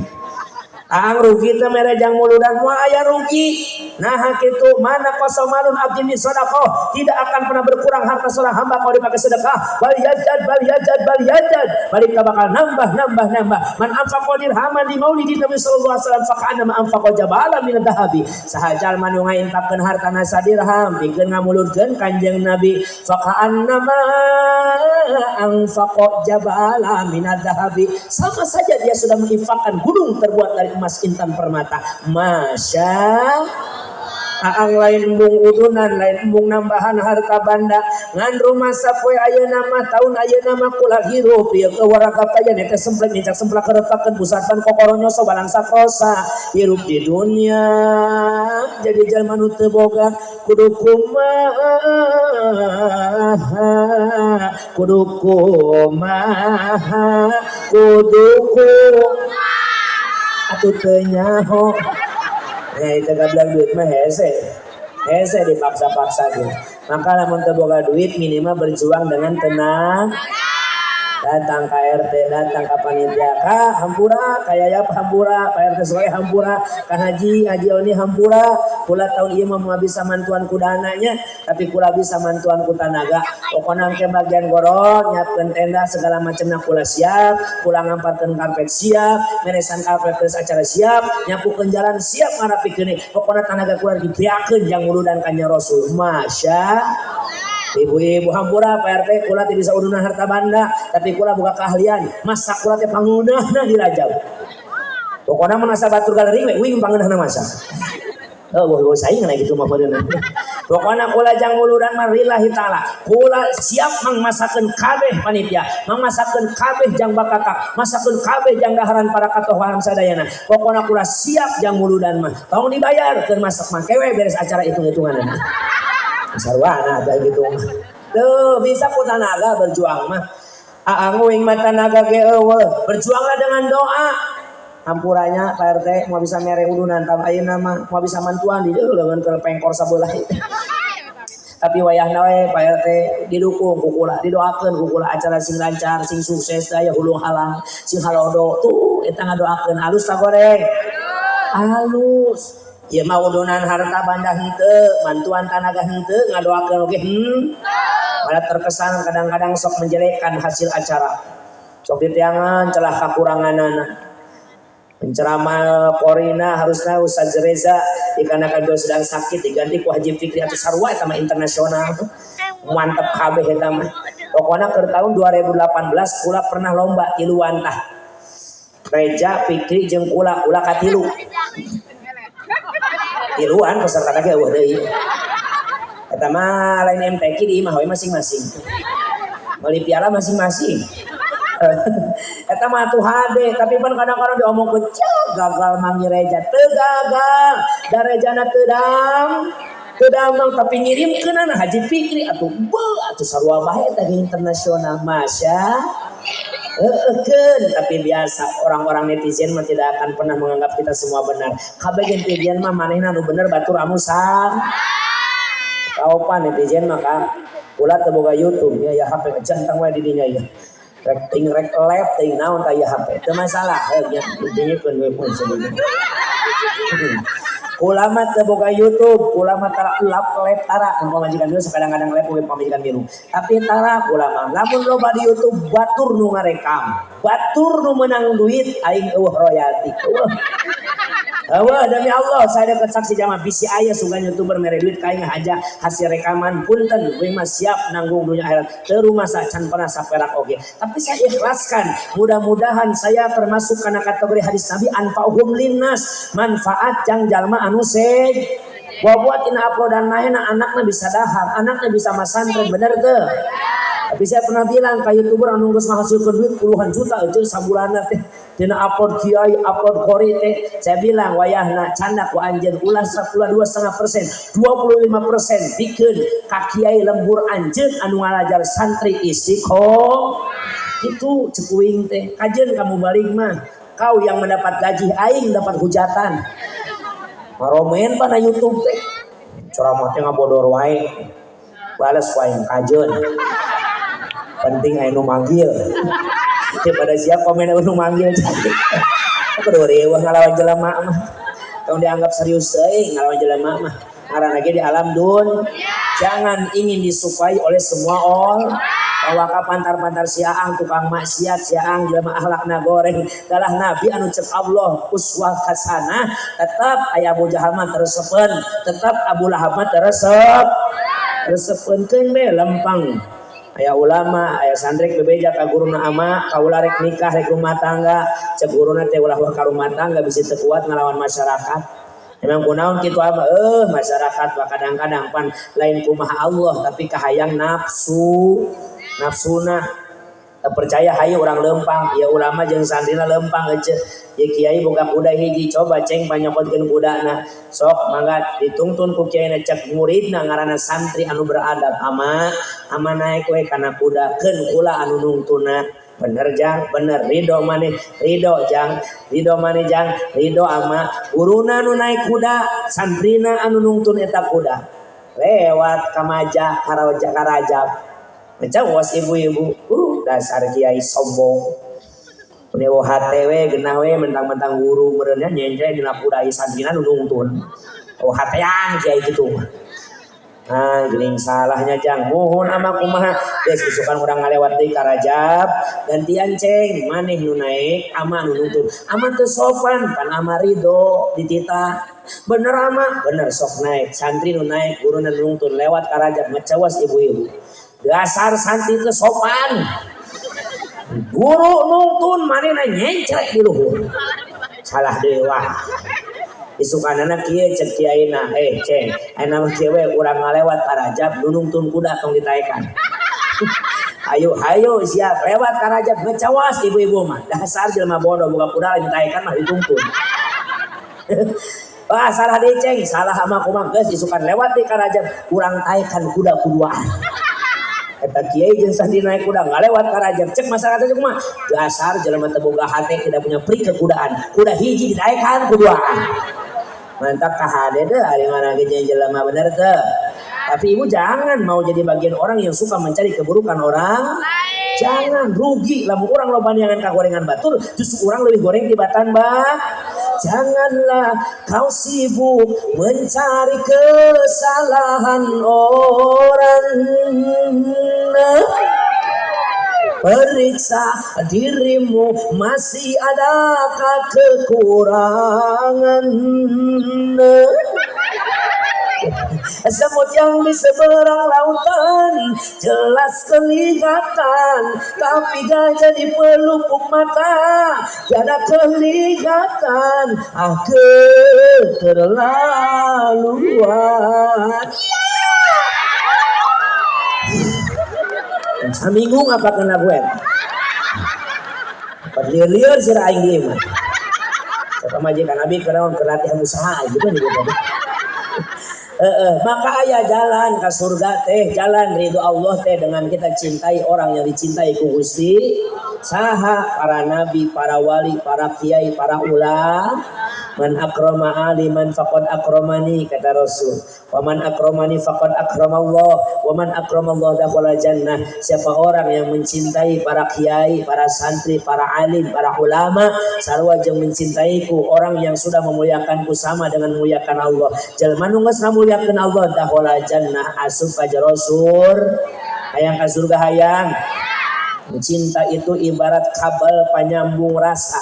Aang rugi teh mere jang muludan moal aya rugi. Nah kitu mana qasamalun abdi min sedekah, tidak akan pernah berkurang harta seorang hamba kalau dipakai sedekah. Bal yazad bal yazad bal yazad. Balik bakal nambah nambah nambah. Man anfaqa dirhaman di maulidi Nabi sallallahu alaihi wasallam faqana ma anfaqa jabalan min dahabi. Saha jalma nu ngainfakkeun hartana sadirham pikeun ngamuludkeun Kanjeng Nabi faqana ma anfaqa jabalan min dahabi. Sama saja dia sudah menginfakkan gunung terbuat dari emas intan permata. Masya Aang lain embung udunan, lain embung nambahan harta banda. Ngan rumah sapoe ayeuna mah taun ayeuna mah kula hirup ieu ke waraka payan eta semplek nincak semplak keretakeun pusatan kokoronyoso balangsa krosa. Hirup di dunia jadi jalma nu teu boga kudu kumaha kudu kumaha kudu kumaha atuh teu nyaho. Itu bilang duit mah hese. Hese dipaksa-paksa gitu. Maka lamun teu boga duit minimal berjuang dengan tenang. Datang ke RT, datang ke panitia, Kak hampura, Kak Yayap hampura, Pak RT Soleh hampura, Kak Haji, Haji Oni hampura. Kula tahun ieu mah bisa mantuan ku dananya, tapi kula bisa mantuan ku tanaga. Pokona engke bagian goron, nyiapkeun tenda segala macamna kula siap, kula ngamparkeun karpet siap, meresan karpet terus acara siap, nyapukeun jalan siap ngarapikeun. Pokona tanaga kula dibeakeun jang muludan ka Nya Rasul. Masya Ibu-ibu hampura Pak RT kula teu bisa udunan harta banda tapi kula boga keahlian masak kula teh pangeunahna di Rajab. Pokona mun asa batur galering we uing pangeunahna masak. Oh, boh saing gitu mah beuneuh. Pokona kula jang muludan mah lillahi taala. Kula siap mangmasakeun kabeh panitia, mangmasakeun kabeh jang bakakak, masakeun kabeh jang daharan para katohan sadayana. Pokona kula siap jang muludan mah. Tong dibayar keur masak mah kewe beres acara hitung-hitunganna. Sarwana ada gitu mah. Tuh bisa ku tanaga berjuang mah. Aang uing mah tanaga ge eueuh. Berjuanglah dengan doa. Hampuranya Pak RT mau bisa mere udunan tam ayeuna mah mau bisa mantuan di deuleuh leungeun keur pengkor sabelah. Tapi wayahna we Pak RT didukung ku kula, didoakeun ku kula acara sing lancar, sing sukses daya hulung halang, sing halodo. Tuh eta ngadoakeun alus ta goreng. Alus. Ieu mah udunan harta banda henteu, mantuan tanaga henteu, ngadoakeun oge Malah terkesan kadang-kadang sok menjelekkan hasil acara. Sok diteangan celah kakuranganana. Penceramah Korina harusnya Ustaz Reza, dikarenakan beliau sedang sakit diganti ku Haji Fikri atau sarua eta mah internasional. Mantep kabeh eta mah. Pokoknya ke tahun 2018 kula pernah lomba tiluan tah. Reja, Fikri jeung kula, kula katilu. Tiluan peserta ge eueuh deui. Eta mah lain MTQ di imah we masing-masing. Meuli piala masing-masing. Eta mah tuh hade, tapi pan kadang-kadang diomongkeun gagal manggil Reja, teu gagal. Da Rejana teu dam. Teu damang tapi ngirimkeunana Haji Fikri atuh beuh atuh sarua bae eta ge internasional masya. Heueuhkeun, tapi biasa orang-orang netizen mah tidak akan pernah menganggap kita semua benar. Kabeh netizen mah manehna nu bener batur anu sang. Kaopan netizen mah ka kula teu boga YouTube ya, ya HP ngejantang we di dinya ya. Rek ting rek lep ting naon ta ya HP. Teu masalah heuh nya dingikeun we pun sebenarnya. Kula mah teu boga YouTube, kula mah tara lap lep tara, mun pamajikan milu kadang-kadang lep we pamajikan milu. Tapi tara kula mah, lamun loba di YouTube batur nu ngarekam, batur nu menang duit aing eueuh royalti. Eueuh. Eueuh demi Allah saya dekat saksi jamaah bisi aya sugan YouTuber mere duit ka aing aja hasil rekaman punten we mah siap nanggung dunia akhirat. Teu rumasa can pernah saperak oge. Tapi saya ikhlaskan, mudah-mudahan saya termasuk kana kategori hadis Nabi anfa'uhum linnas, manfaat jang jalma anu sej. Buat tina uploadan manehna anakna bisa dahar, anakna bisa masantren, bener teu? Tapi saya pernah bilang ke YouTuber anu geus ngahasilkeun duit puluhan juta itu sabulanna teh dina upload kiai, upload qori teh. Saya bilang wayahna candak ku anjeun ulah 2,5%, 25% bikeun ka kiai lembur anjeun anu ngalajar santri istiqomah. Kitu cek uing teh. Kajeun kamu balik mah, kau yang mendapat gaji aing dapat hujatan. Maromen pada YouTube teh. Ceramah teh ngabodor wae. Bales ku aing kajeun. Penting aya nu manggil. Daripada siap komen anu manggil cantik. Kudu riweuh ngalawan jelema mah. Tong dianggap serius euy ngalawan jelema mah. Ngaranna ge di alam dun. Jangan ingin disukai oleh semua orang. Bahwa ka pantar-pantar si Aang tukang maksiat, si Aang jelema akhlakna goreng. Dalah nabi anu cek Allah uswah hasanah, tetap aya Abu Jahal mah teresepeun, tetap Abu Lahab mah teresep. Resepeunkeun be lempang. Aya ulama, aya santri bebeja ka guruna ama, kaula rek nikah rek rumah tangga, cek guruna teh ulah ka rumah tangga bisi teu kuat ngalawan masyarakat. Emang kunaon kitu ama? Masyarakat mah kadang-kadang pan lain kumaha Allah tapi kahayang nafsu. Nafsuna teu percaya hayu urang lempang, ya ulama jeung santrina lempang ece. Ya kiai boga kuda hiji coba ceng panyokotkeun kudana. Sok mangga ditungtun ku kiaina cek muridna ngaranna santri anu beradab ama ama naek we kana kuda keun kula anu nungtuna. Bener jang, bener ridho maneh, ridho jang, ridho maneh jang, ridho ama guruna anu naek kuda, santrina anu nungtun eta kuda. Lewat ka Maja, ka Rajab. Macam was ibu-ibu, dasar kiai sombong. Meuni hate we genah we mentang-mentang guru meureunnya nyencre dina kuda ieu santrina nu nungtun. Oh hatean kiai kitu mah. Nah, geuning salahnya jang muhun ama kumaha geus isukan urang ngalewat deui ka Rajab gantian ceng maneh nu naek ama nu nungtun. Ama teu sopan pan ama ridho ditita. Bener ama bener sok naek santri nu naek guru nu nungtun lewat ka Rajab ngecawas ibu-ibu. Dasar santri teu sopan. Guru nungtun manehna nyencrek di luhur. Salah dewa. Isukanana kieu cek kiaina, ceng, ayeuna mah kieu we urang ngalewat ka Rajab nu nungtun kuda tong ditaekan. Ayo hayo siap lewat ka Rajab ngecawas ibu-ibu mah. Dasar jelema bodoh boga kuda lain ditaekan mah dituntun. Wah salah deui ceng, salah ama kumaha geus isukan lewat di ka Rajab urang taekan kuda kuduaan. Eta kiai jeung santri naik kuda ngalewat ka Rajab cek masyarakat teh kumaha dasar jelema teu boga hate tidak punya pri kekudaan kuda hiji ditaekan kuduaan mantap kahade deh ari mana ge jeung jelema bener teu. Tapi ibu jangan mau jadi bagian orang yang suka mencari keburukan orang lain. Jangan rugi lamun urang loba neangan kagorengan batur justru urang leuwih goreng tibatan bah. Janganlah kau sibuk mencari kesalahan orang. Periksa dirimu, masih adakah kekurangan? Semut yang di seberang lautan jelas kelihatan, tapi gajah di pelupuk mata tiada kelihatan. Ah, keterlaluan. Saminggu apa kena gue? Lieur-lieur sirah aing di imah. Kata majikan abi kenaon keur latihan usaha gitu nih gitu. Maka aya jalan ke surga teh, jalan ridho Allah teh dengan kita cintai orang yang dicintai ku Gusti. Saha para nabi, para wali, para kiai, para ulama. Man akrama aliman faqad akramani, kata Rasul. Wa man akramani faqad akramallah, wa man akramallah dakhala jannah. Siapa orang yang mencintai para kiai, para santri, para alim, para ulama, sarua jeung mencintaiku, orang yang sudah memuliakanku sama dengan memuliakan Allah. Jalma nu geus ngamuliakeun Allah dakhala jannah, asup ka jero surga. Hayang ka surga hayang. Cinta itu ibarat kabel penyambung rasa.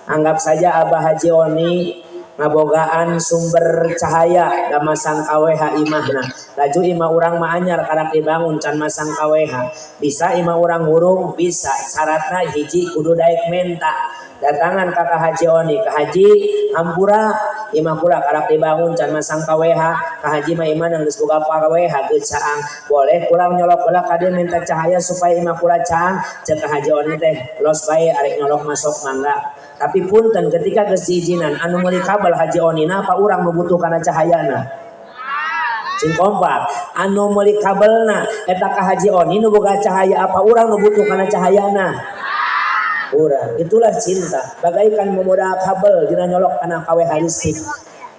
Anggap saja Abah Haji Oni ngabogaan sumber cahaya da masang KWH imahna. Laju imah urang mah anyar karak dibangun can masang KWH. Bisa imah urang hurung bisa, syaratna hiji kudu daek menta. Datangan ka Ka Haji Oni, Ka Haji hampura imah kula karak dibangun can masang KWH. Ka Haji mah imah geus boga KWH geus caang. Boleh kula nyolok heula ka dieu minta cahaya supaya imah kula caang. Ceuk Ka Haji Oni teh los bae arek nyolok masuk mangga. Tapi punten ketika geus diizinan anu meuli kabel Haji Oni na apa urang nu butuh kana cahayana? Cing kompak anu meuli kabelna eta Ka Haji Oni nu boga cahaya apa urang nu butuh kana cahayana? Urang. Itulah cinta. Bagaikan memoda kabel dina nyolok kana KWH listrik.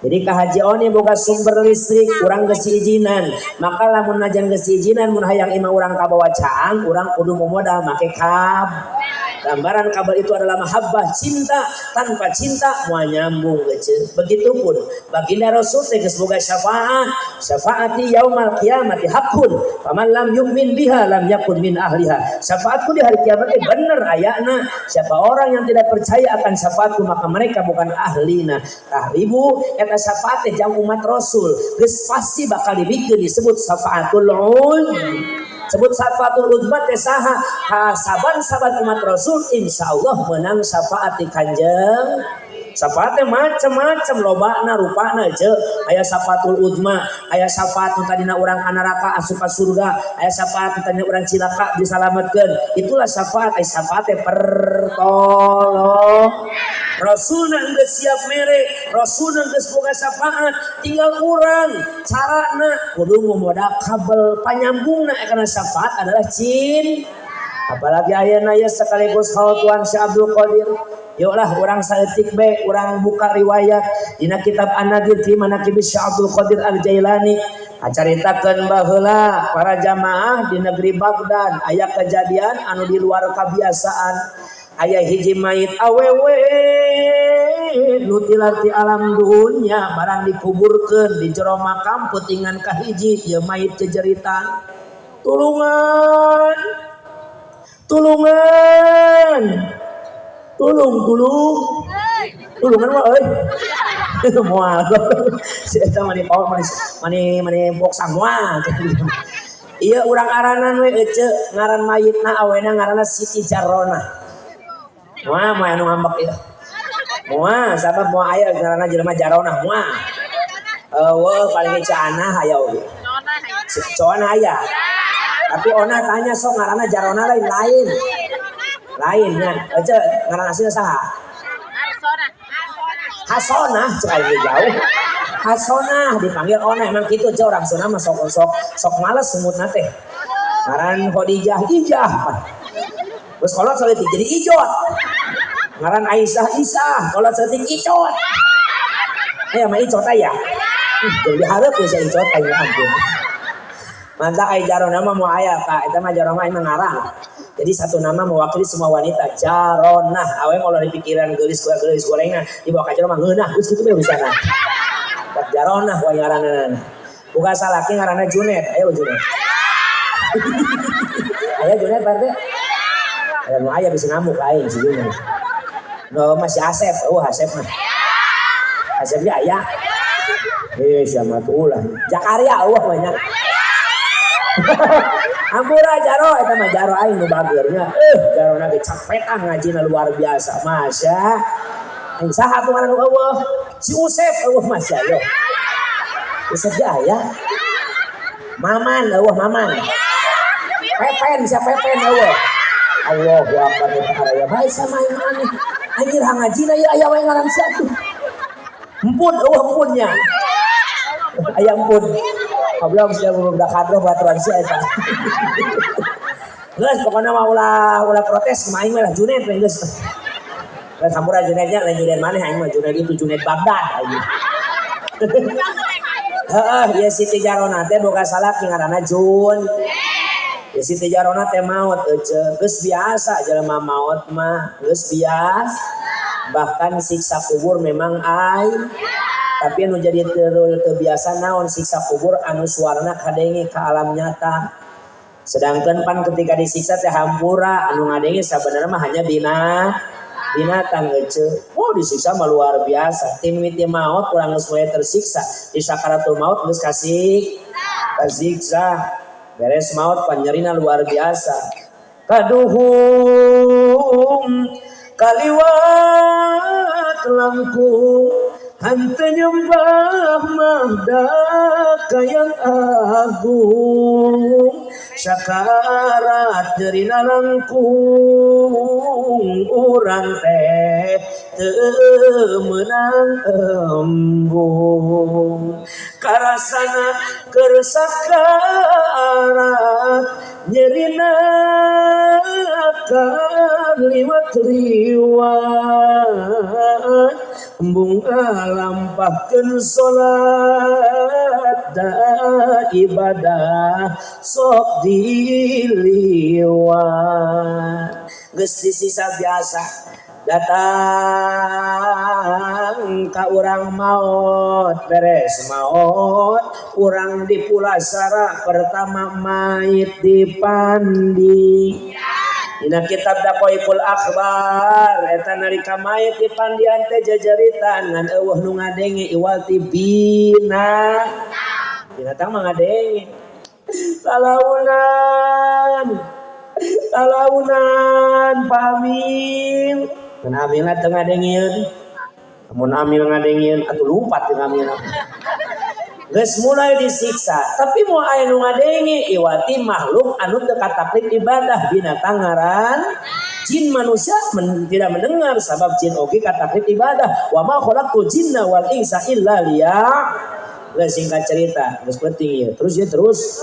Jadi Ka Haji Oni boga sumber listrik, urang geus diizinan. Maka lamun najan geus diizinan mun hayang imah urang kabawa caang, urang kudu memodal make kabel. Gambaran kabel itu adalah mahabbah, cinta. Tanpa cinta moal nyambung geuceun. Begitupun baginda Rasul teh geus boga syafaat. Syafaati yaumal qiyamati haqqun, faman lam yu'min biha lam yakun min ahliha. Syafaatku di hari kiamat teh bener ayana. Siapa orang yang tidak percaya akan syafaatku maka mereka bukan ahlina. Tah ibu eta syafaat teh jang umat Rasul geus pasti bakal dibikeun disebut syafaatul uzma. Sebut syafaatul uzma teh saha? Saban-saban umat Rasul insyaallah menang syafaat di Kanjeng. Syafaatnya macam-macam lobana rupana je. Aya syafaatul uzma, aya syafaat nu tadina urang ka neraka asup ka surga, aya syafaat nu tadina urang cilaka disalametkeun. Itulah syafaat, aya syafaat teh pertolong. Rasulna geus siap mere, Rasulna geus boga syafaat, tinggal urang carana kudu memoda kabel panyambungna kana syafaat adalah cinta. Apalagi ayeuna ya sekaligus haul Syekh Abdul Qadir. Yuklah urang saeutik be urang buka riwayat dina kitab An-Nadir fi Manaqib Syekh Abdul Qadir Al-Jailani. Acaritakeun baheula para jamaah di negeri Baghdad aya kejadian anu di luar kebiasaan. Aya hiji mayit awewe nu tilar ti alam dunya barang dikuburkeun di jero makam peutingan kahiji ieu mayit jejeritan. Tulungan, tulungan, tulung, tulung, tulungan mah euy. Moal. Si eta mah dipawa mani mani boksang moal. Ieu urang aranan we ece ngaran mayitna awena ngaranna Siti Jarona. Moal moal anu ngambek ieu. Moal sabab moal aya ngaranna jelema Jaronah moal. Eueuh paling ge Canah aya oge. Coana aya. Tapi ona tanya sok ngaranna Jarona lain lain. Lainnya, ece ngaran aslinya saha? Hasonah, cek aing jauh. Hasonah dipanggil ona emang kitu aja orang Sunda mah sok sok sok males semutna teh. Ngaran Khadijah Ijah. Terus kolot saeutik jadi Ijot. Ngaran Aisyah Isah, kolot saeutik Icot. Aya mah Icot aya. Jadi hareup geus Icot aya ampun. Mantap ai Jarona mah moal aya ka eta mah Jarona emang ngarang. Jadi satu nama mewakili semua wanita. Jaronah, awe mau di pikiran geulis geulis gorengna dibawa ka jero mah ngeunah geus kitu we urusanna. Tak Jaronah wae ngaranna. Buka salaki ngaranna Junet, ayo Junet. Aya Junet berarti. Aya nu aya bisa ngamuk aing si Junaid. No masih Asep, oh Asep mah. Asep ge aya. Eh siapa tuh lah. Jakaria eueuh banyak. Ampura Jaro eta mah Jaro aing nu bageurnya. Eh Jarona ge capetan ngajina luar biasa. Masya. Aing saha tuh ngaran nu eueuh? Si Usep eueuh masya yo. Usep ge aya. Maman eueuh Maman. Pepen siapa Pepen eueuh. Allahu akbar eta araya bae sama aing aneh. Anjir ngajina ieu aya wae ngaran sia tuh. Empun eueuh empunnya. Aya empun. Goblok sia budak kadro baturan sia eta. Geus pokona mah ulah ulah protes kumaha aing mah lah Junaid we geus. Geus hampura Junaidnya lain Junaid maneh aing mah Junaid itu Junaid Baghdad aing. Heeh, ieu Siti Jarona teh boga salaki ngaranna Jun. Ya Siti Jarona teh maot euceu. Geus biasa jelema maot mah, geus biasa. Bahkan siksa kubur memang ai. Tapi anu jadi teu biasa naon siksa kubur anu suarana kadenge ka alam nyata. Sedangkan pan ketika disiksa teh hampura anu ngadenge sabenerna mah hanya binatang euceu. Oh disiksa mah luar biasa. Tim mimiti maot urang geus mulai tersiksa. Di sakaratul maut geus kasih kasiksa. Beres maut pan nyerina luar biasa. Kaduhung kaliwat langkung henteu nyembah mahda kayang agung sakarat nyerina langkung urang teh teu meunang embung karasana keur sakarat nyerina kaliwat liwat embung ngalampahkeun salat da ibadah sok diliwat geus disiksa biasa datang ka urang maot beres maot urang dipulasara pertama mayit dipandi. Dina kitab Daqaiqul Akhbar eta nalika mayit dipandian teh jajaritan ngan eueuh nu ngadenge iwal ti bina binatang mah ngadenge lalaunan lalaunan Pak Amil mun Amilna teu ngadengieun mun Amil ngadengieun atuh lumpat jeung Amil. Geus mulai disiksa tapi moal aya nu ngadenge iwati makhluk anu teu kataklif ibadah binatang ngaran jin manusia tidak mendengar sabab jin oge kataklif ibadah wa ma khalaqtul jinna wal insa illa liya. Geus singkat cerita geus penting ieu terus ya terus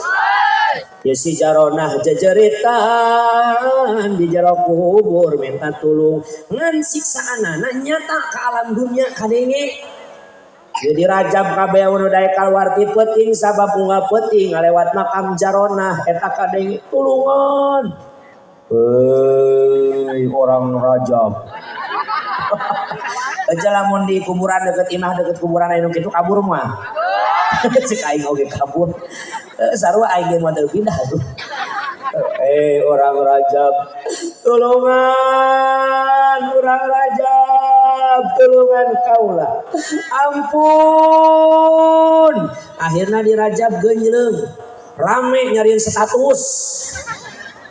ya si Jaronah jejeritan di jero kubur minta tulung ngan siksaanana nyata ke alam dunia kadenge. Jadi rajab kabeh nu daek kaluar ti peuting sabab bunga peuting ngalewat makam Jaronah eta kadenge tulungan. Heuy orang rajab. Aja lamun di kuburan deket imah deket kuburan anu kitu kabur mah. Cek aing oge kabur. Sarua aing ge moal teu pindah atuh. Orang rajab tulungan orang rajab tulungan kaula ampun. Akhirnya di rajab genjleng rame nyariin status.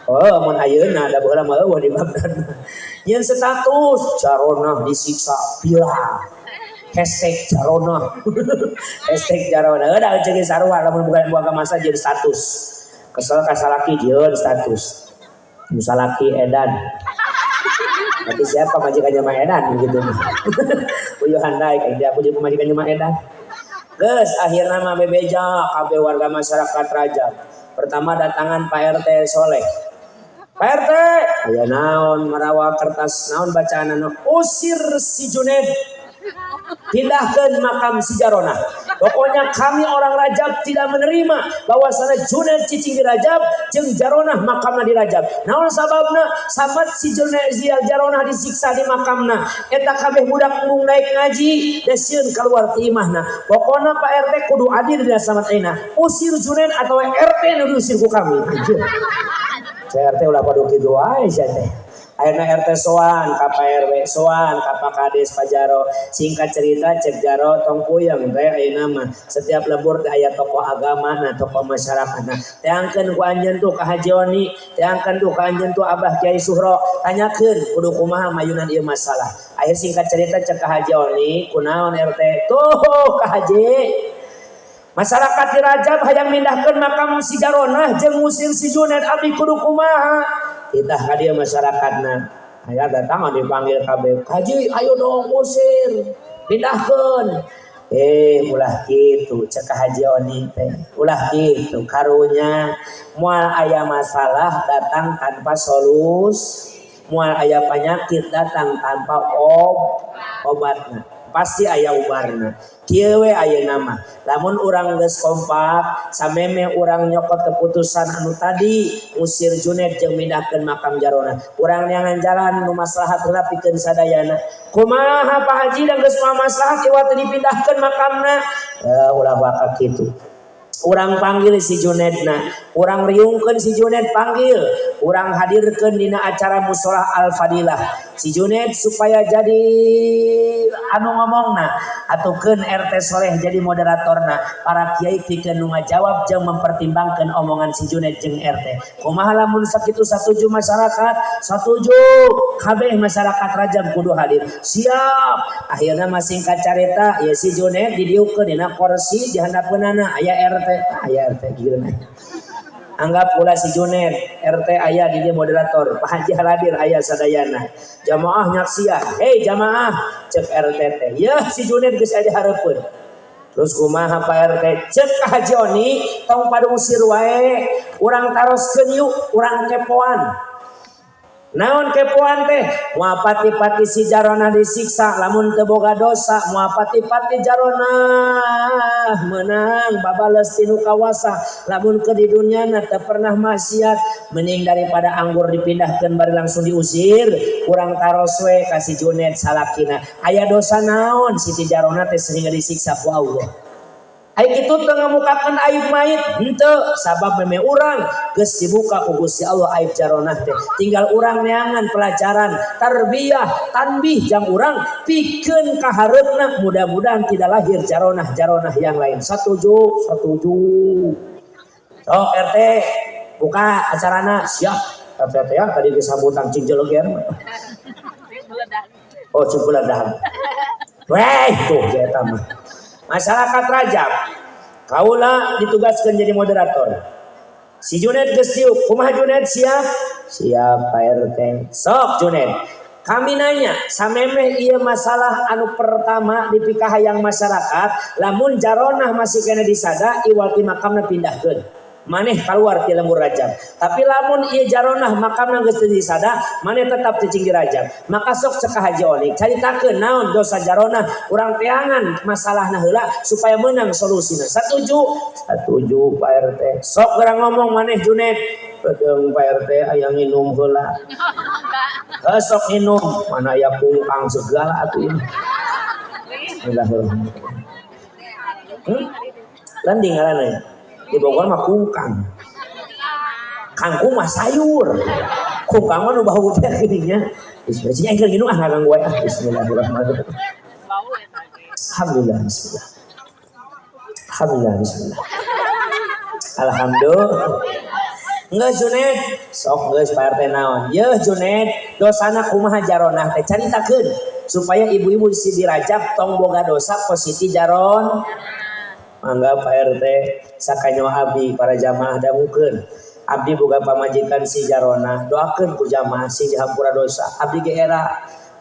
Oh mun ayeuna da baheula mah eueuh di Baghdad nyeun status Jaronah disiksa viral hashtag Jaronah hashtag Jaronah da ceuk sarua lamun bukan buang ka masa jeung status kesel ka salaki jeung status nu salaki edan tapi siapa majikannya mah edan gitu. Uyuhan daek aing aku jeung pamajikannya mah edan. Geus akhirna mah bebeja kabeh warga masyarakat Rajab. Pertama datangan Pak RT Soleh. Pak RT aya naon marawa kertas naon bacaanana usir si Junaid pindahkan makam si Jaronah. Pokoknya kami orang Rajab tidak menerima bahwasanya Junaid cicing di Rajab jeung Jaronah makamna di Rajab. Naon sababna? Sabat si Junaid si Jaronah disiksa di makamna. Eta kabeh budak mung naik ngaji da sieun keluar ti imahna. Pokokna Pak RT kudu adil dina samat ayeuna. Usir Junaid atau RT nu diusir ku kami. Anjir. Saya RT ulah padu kitu wae sia teh. Akhirna RT soan ka Pak RW, soan ka Pak Kades Pajaro. Singkat cerita cek Jaro tong puyeng teh ayeuna mah setiap lembur teh aya tokoh agama na, tokoh masyarakat na. Teangkeun ku anjeun tuh ka Haji Oni, teangkeun tuh ka anjeun tuh Abah Kiai Suhro, tanyakeun kudu kumaha mayunan ieu masalah. Akhir singkat cerita cek ka Haji Oni, kunaon RT? Tuh ka Haji. Masyarakat di Rajab hayang mindahkeun makam si Jaronah jeung ngusir si Junaid, abdi kudu kumaha? Titah ka dieu masyarakatna. Aya datang dipanggil kabeh. Haji, ayo dong usir. Pindahkeun. Ulah kitu cek ka Haji Oni teh. Ulah kitu karunya moal aya masalah datang tanpa solusi, moal aya penyakit datang tanpa obatna. Pasti aya ubarna. Kieu we ayeuna mah. Lamun urang geus kompak, samemeh urang nyokot keputusan anu tadi ngusir Junaid jeung mindahkeun makam Jarona. Urang neangan jalan nu maslahat heula pikeun sadayana. Kumaha Pak Haji da geus moal maslahat ieu teh dipindahkeun makamna? Ulah waka kitu. Urang panggil si Junaidna, urang riungkeun si Junaid panggil, urang hadirkeun dina acara musola Al-Fadilah. Si Junaid supaya jadi anu ngomongna, atukeun RT Soleh jadi moderatorna, para kiai pikeun nu ngajawab jeung mempertimbangkeun omongan si Junaid jeung RT. Kumaha lamun sakitu satuju masyarakat? Satuju. Kabeh masyarakat Rajab kudu hadir. Siap. Akhirna mah singkat carita, ya si Junaid didiukeun dina kursi di handapeunana aya RT, aya RT gigireun aya. Anggap pula si Junaid RT aya di dia moderator, Pak Haji hadir aya sadayana. Jamaah nyaksian, hei jamaah, cek RT teh. Yeuh si Junaid geus aya di hareupeun. Terus kumaha Pak RT? Cek ka Haji Oni, tong padungsir wae, urang taroskeun yuk, urang kepoan. Naon kepoan teh? Moal pati-pati si Jaronah disiksa lamun teu boga dosa, moal pati-pati Jaronah menang babales tinu kawasa lamun keur di dunyana teu pernah maksiat, mending daripada anggur dipindahkeun bari langsung diusir, urang taros we ka si Junaid salakina. Aya dosa naon Siti Jaronah teh sehingga disiksa ku Allah? Ai kitu teu ngamukakeun aib mayit henteu, sabab meme urang geus dibuka ku Gusti Allah aib Jaronah teh. Tinggal urang neangan pelajaran, tarbiyah, tanbih jang urang pikeun ka hareupna, mudah-mudahan tidak lahir jaronah-jaronah yang lain. Satuju, satuju. Sok RT buka acarana, siap. RT teh ya tadi disambutan cing jeleger. Oh, cing beledah. Weh, tuh eta mah. Masyarakat Rajab, kaula ditugaskan jadi moderator. Si Junaid geus diuk, kumaha Junaid siap? Siap Pak RT. Sok Junaid. Kami nanya, samemeh ieu masalah anu pertama dipikahayang masyarakat, lamun Jaronah masih kena disada, iwal ti makamna pindahkeun. Maneh keluar ti lembur Rajab. Tapi lamun ieu Jaronah makamna geus teu disada, maneh tetap cicing di Rajab. Maka sok cek ka Haji Oni, caritakeun naon dosa Jaronah, urang teangan masalahna heula supaya menang solusina. Satuju? Satuju Pak RT. Sok geura ngomong maneh Junaid. Pedeung Pak RT aya nginum heula. Heuh sok nginum, mana aya kungkang segala atuh ini. Bismillahirrahmanirrahim. Landing ngaranna ya. Di Bogor mah kungkang. Kangkung mah sayur. Kungkang mah nu bau teh geuning nya. Bismillah. Cing aing nginum ah ngaganggu wae ah. Bismillahirrahmanirrahim. Alhamdulillah bismillah. Alhamdulillah bismillah. Alhamdulillah. Geus Junaid, sok geus Pak RT naon. Yeuh Junaid, dosana kumaha Jaronah teh caritakeun supaya ibu-ibu di Rajab tong boga dosa posisi Jaron. Mangga Pak RT sakanyo abdi para jamaah dangukeun. Abdi boga pamajikan si Jaronah, doakeun ku jamaah sing dihampura dosa. Abdi ge era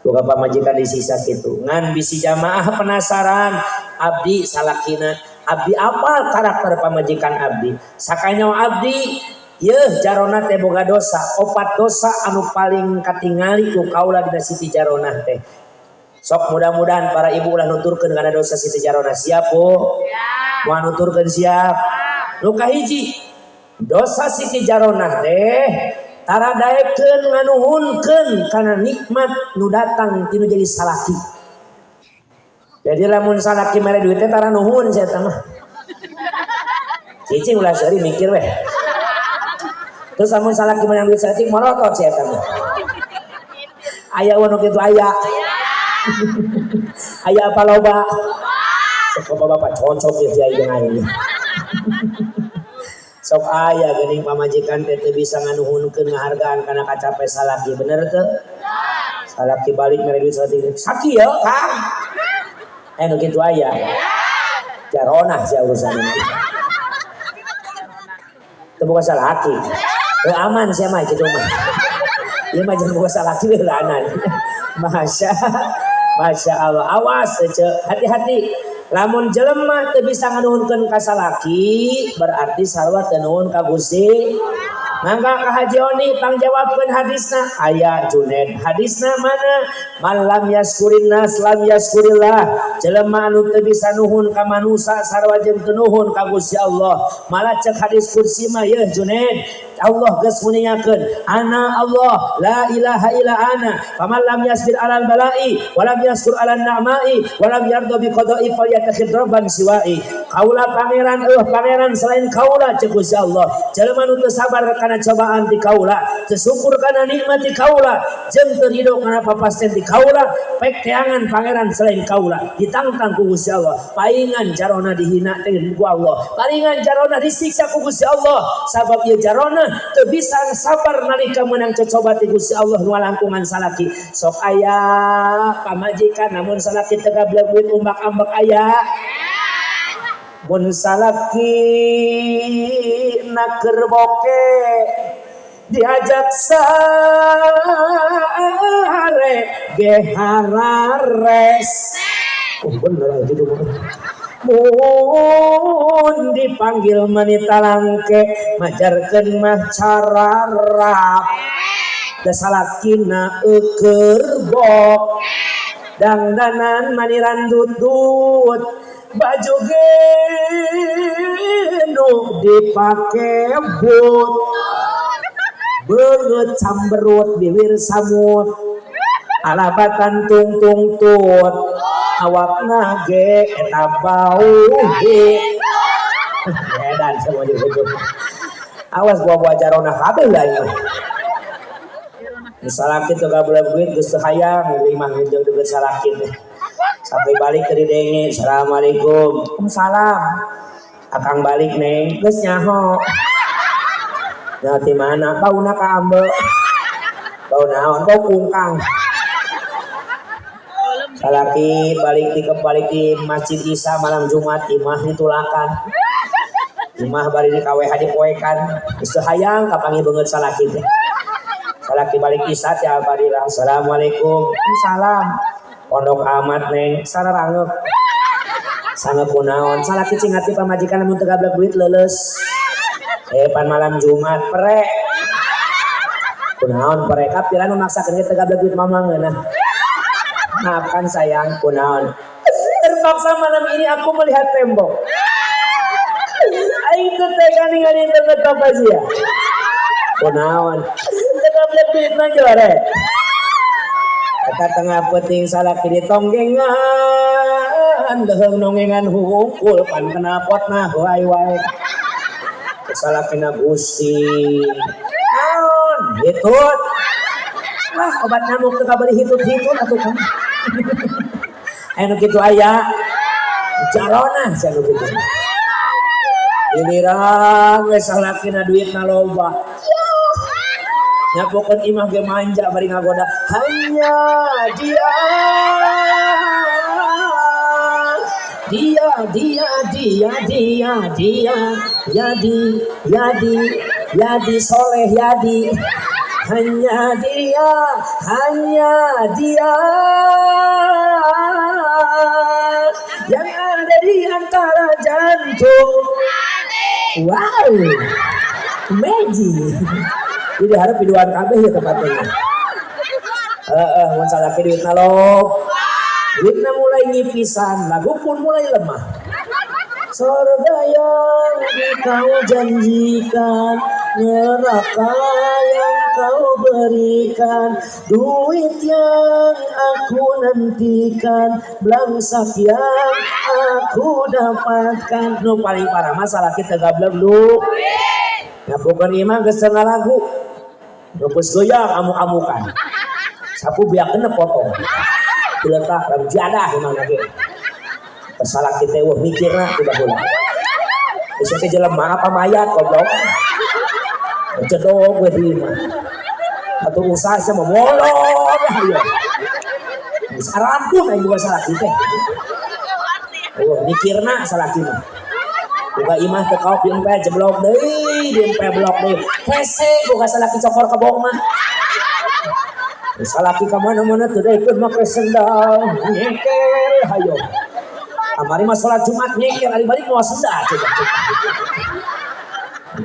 boga pamajikan disiksa kitu. Ngan bisi jamaah penasaran, abdi salakina, abdi apal karakter pamajikan abdi. Sakanyo abdi yeuh Jaronah teh boga dosa, opat dosa anu paling katingali ku kaula dina Siti Jaronah teh. Sok mudah-mudahan para ibu ulah nuturkeun kana dosa Siti Jaronah. Siap Bu? Siap. Moal nuturkeun siap. Nu kahiji, dosa Siti Jaronah teh tara daekeun nganuhunkeun kana nikmat nu datang tinu jadi salaki. Jadi lamun salaki mere duit teh tara nuhun sia eta mah. Cicing ulah seuri mikir weh. Terus lamun salaki menang duit saeutik morotot sia eta mah. Aya nu kitu aya. Aya apa loba? Sok bapak cocok ya kiai jeung aing. Sok aya geuning pamajikan teh teu bisa nganuhunkeun ngahargaan kana kacape salaki, bener teu? Salaki balik mere duit 100 sakieu Kang. Aya nu kitu aya. Jaronah sia urusan ini. Teu boga salaki. Teu aman sia mah kitu mah. Ieu mah jeung boga salaki we laanan. Masya Masya Allah, awas ece, hati-hati. Lamun jelema teu bisa nganuhunkeun ka salaki, berarti sarua teu nuhun ka Gusti. Mangga ka Haji Oni pangjawabkeun hadisna. Aya Junaid, hadisna mana? Man lam yaskurin nas lam yaskurillah. Jelema anu teu bisa nuhun ka manusa sarua jeung teu nuhun ka Gusti Allah. Malah cek hadis kursi mah yeuh Junaid, Allah geus nguningakeun, ana Allah la ilaha illa ana, faman lam yasbir alal bala'i wa lam yaskur alal na'ma'i wa lam yarda bi qada'i falyattakhidh rabban siwa'i. Kaula pangeran eueuh pangeran selain kaula cek Gusti Allah. Jelema nu teu sabar kana cobaan ti kaula, teu syukur kana nikmat ti kaula, jeung teu ridho kana papasten ti kaula, pek teangan pangeran selain kaula, ditangtang ku Gusti Allah. Paingan jarona dihina teh ku Allah, palingan jarona disiksa ku Gusti Allah, sabab ieu jarona teu bisa sabar nalika meunang cocoba ti Gusti Allah nu langkungan salaki. Sok aya pamajikan namun salaki teu gablek duit umbak-ambek aya. Mun salaki naker boke diajak sare ge harares. Oh bener gitu mah. Mun dipanggil manita langke majarkeun mah cararap. Da salakina eueur bok dangdanan maniran dutut baju genu dipake but beungeut camberut bibir samut alabatan tungtung tut awakna ge eta bau edan semua jadi awas buah-buah jarona kabeh lah ieu. Salaki teu gablek duit geus teu hayang imah jeung deukeut salaki teh. Sampai balik ke didenge, assalamualaikum. Waalaikumsalam. Akang balik neng, geus nyaho. Nah di mana? Bauna ka ambe. Bau naon? Bau kungkang. Salaki balik di balik di Masjid Isa malam Jumat, imah ditulakan. Imah bari di KWH dipoekan. Geus teu hayang kapanggih beungeut salaki teh. Salaki balik Isa teh alhamdulillah. Assalamualaikum. Salam. Pondok amat neng, sararangeuk. Sangeuk kunaon? Salaki cing hati pamajikan lamun teu gablek duit leuleus. Pan malam Jumat prek. Kunaon prek? Kapira nu maksakeun teu gablek duit mama ngeunah. Maafkan sayang, kunaon? Terpaksa malam ini aku melihat tembok. Aing teu tega ningali beungeut papa sia. Kunaon? Teu gablek duit mah jore. Eta tengah peuting salaki ditonggengan leuheung nongengan hungkul pan knalpotna heuay wae. Salakina Gusti. Naon? Hitut. Wah, obat nyamuk teu kabeli hitut-hitut atuh kan. Aya nu kitu aya. Jarona sia nu kitu. Giliran we salakina duitna loba. Nyapokeun imah ge manja bari ngagoda. Hanya dia dia dia dia dia dia Yadi Yadi Yadi Soleh Yadi. Hanya dia, hanya dia yang ada di antara jantung. Wow, magic. Jadi harap piduan kabeh ya tempatnya. Heeh, mun salaki duitna lob. Duitna mulai nyipisan, lagu pun mulai lemah. Surga yang kau janjikan, neraka yang kau berikan, duit yang aku nantikan, belangsak yang aku dapatkan. Nu paling parah masalah kita gablek lu. Nyapukeun imah geus teu ngalagu. Geus goyang amuk-amukan. Sapu biak kena potong. Diletak dalam jadah gimana ge. Pesalaki teh wah mikirna tiba heula. Geus teh jelema apa mayat goblok. Cedok we di imah. Atuh usaha sama molor hayo. Geus arampun aing boga salaki teh. Oh, mikirna salaki mah. Boga imah teu kaop di empe jeblok deui, di empe blok deui. Hese boga salaki cokor kebong mah. Salaki ka mana-mana teu daekeun make sendal, nyeker hayo. Kamari mah salat Jumat nyeker, ari balik moal sendal coba.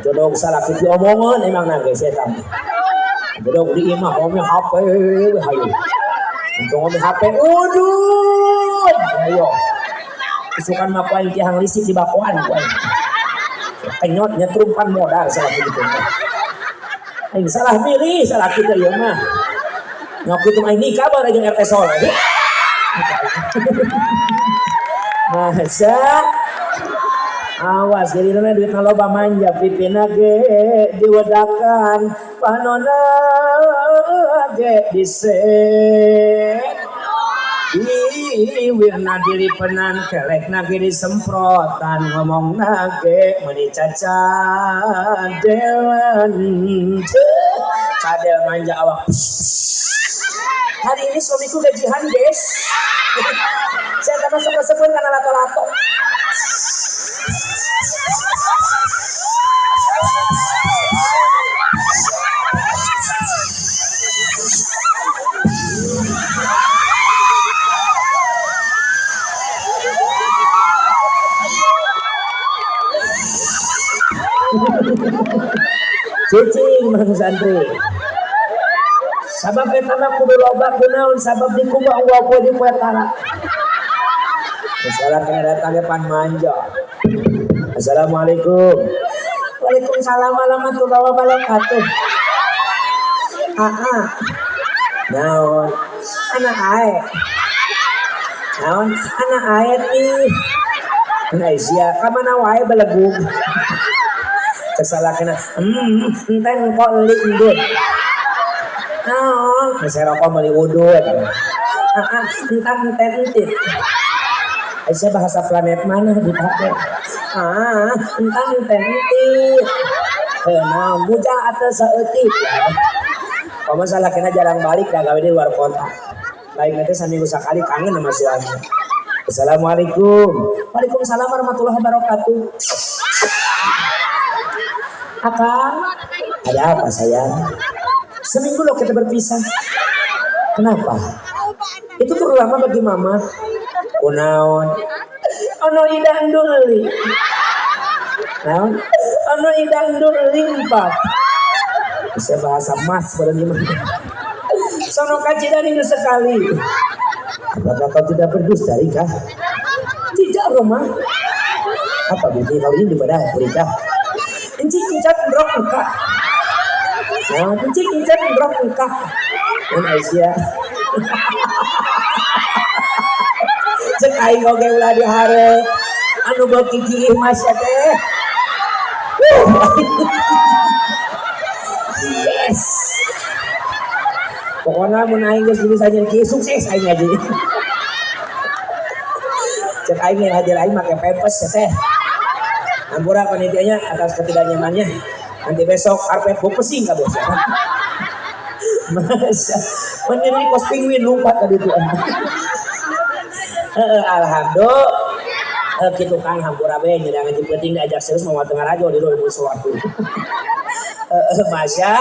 Jodog salaki diomongan emang na geus eta. Jodog di imah ome HP we hayo. Untung ome HP udud hayo. Isukan mah ku aing tihang listrik di bakoan ku aing. Kenyot nyetrum pan modal salaki gitu. Aing salah milih salaki teh ieu mah. Nyok kitu mah nikah bae jeung RT Soleh. Masa awas jadi duit loba manja pipina ge diwedakan panona ge dise diwirna dilipenan kelekna ge disemprotan ngomongna ge meuni cacadelan cadel manja awak. Hari ini suamiku gajian guys. Saya tak masuk kesebun karena lato-lato. Cicing mang santri. Sabab eta mah kudu loba kunaon sabab dikumbah unggal poe di poe tara. Misalnya kena datangnya pan manja. Assalamualaikum. Waalaikumsalam warahmatullahi wabarakatuh. Aa. Naon? Anak ae. Naon? Anak ae nih. Anak sia ka mana wae belegug. Cek kena. Enten kok li endut. Naon? Geus rokok meuli udut. Aa, entan enten entit. Aisyah bahasa planet mana dipakai? Ah, entan enten entit. Naon muja atau saeutik. Komo salakina jarang balik dah gawe di luar kota. Baik nanti saminggu sakali kangen sama suami. Assalamualaikum. Waalaikumsalam warahmatullahi wabarakatuh. Akang, ada apa sayang? Seminggu loh kita berpisah. Kenapa? Itu terlalu lama bagi mama. Kunaon? Ono idang duli. Naon? Ono idang duli empat. Bisa bahasa mas pada gimana? Sono kajian ini sekali. Apakah kau tidak berdusta, Rika? Tidak, Roma. Apa bukti kau ini pada Rika? Encik incat brok muka. Nah, encik incat brok muka. Dan Aisyah. Cek aing oge ulah dihareup. Anu beuki kiih mas ya teh. Yes. Pokoknya mun aing geus bisa nyen kieu sukses aing ngaji. Cek aing hadir aing make pempes ya teh. Ampura panitianya atas ketidaknyamannya. Nanti besok karpet bau pesing kabeh. Masa menjadi kos penguin lompat tadi itu. Alhamdulillah. Kitu Kang hampura we nyedang ngaji penting diajak serius mau tengah rajo di ruang suatu. Masya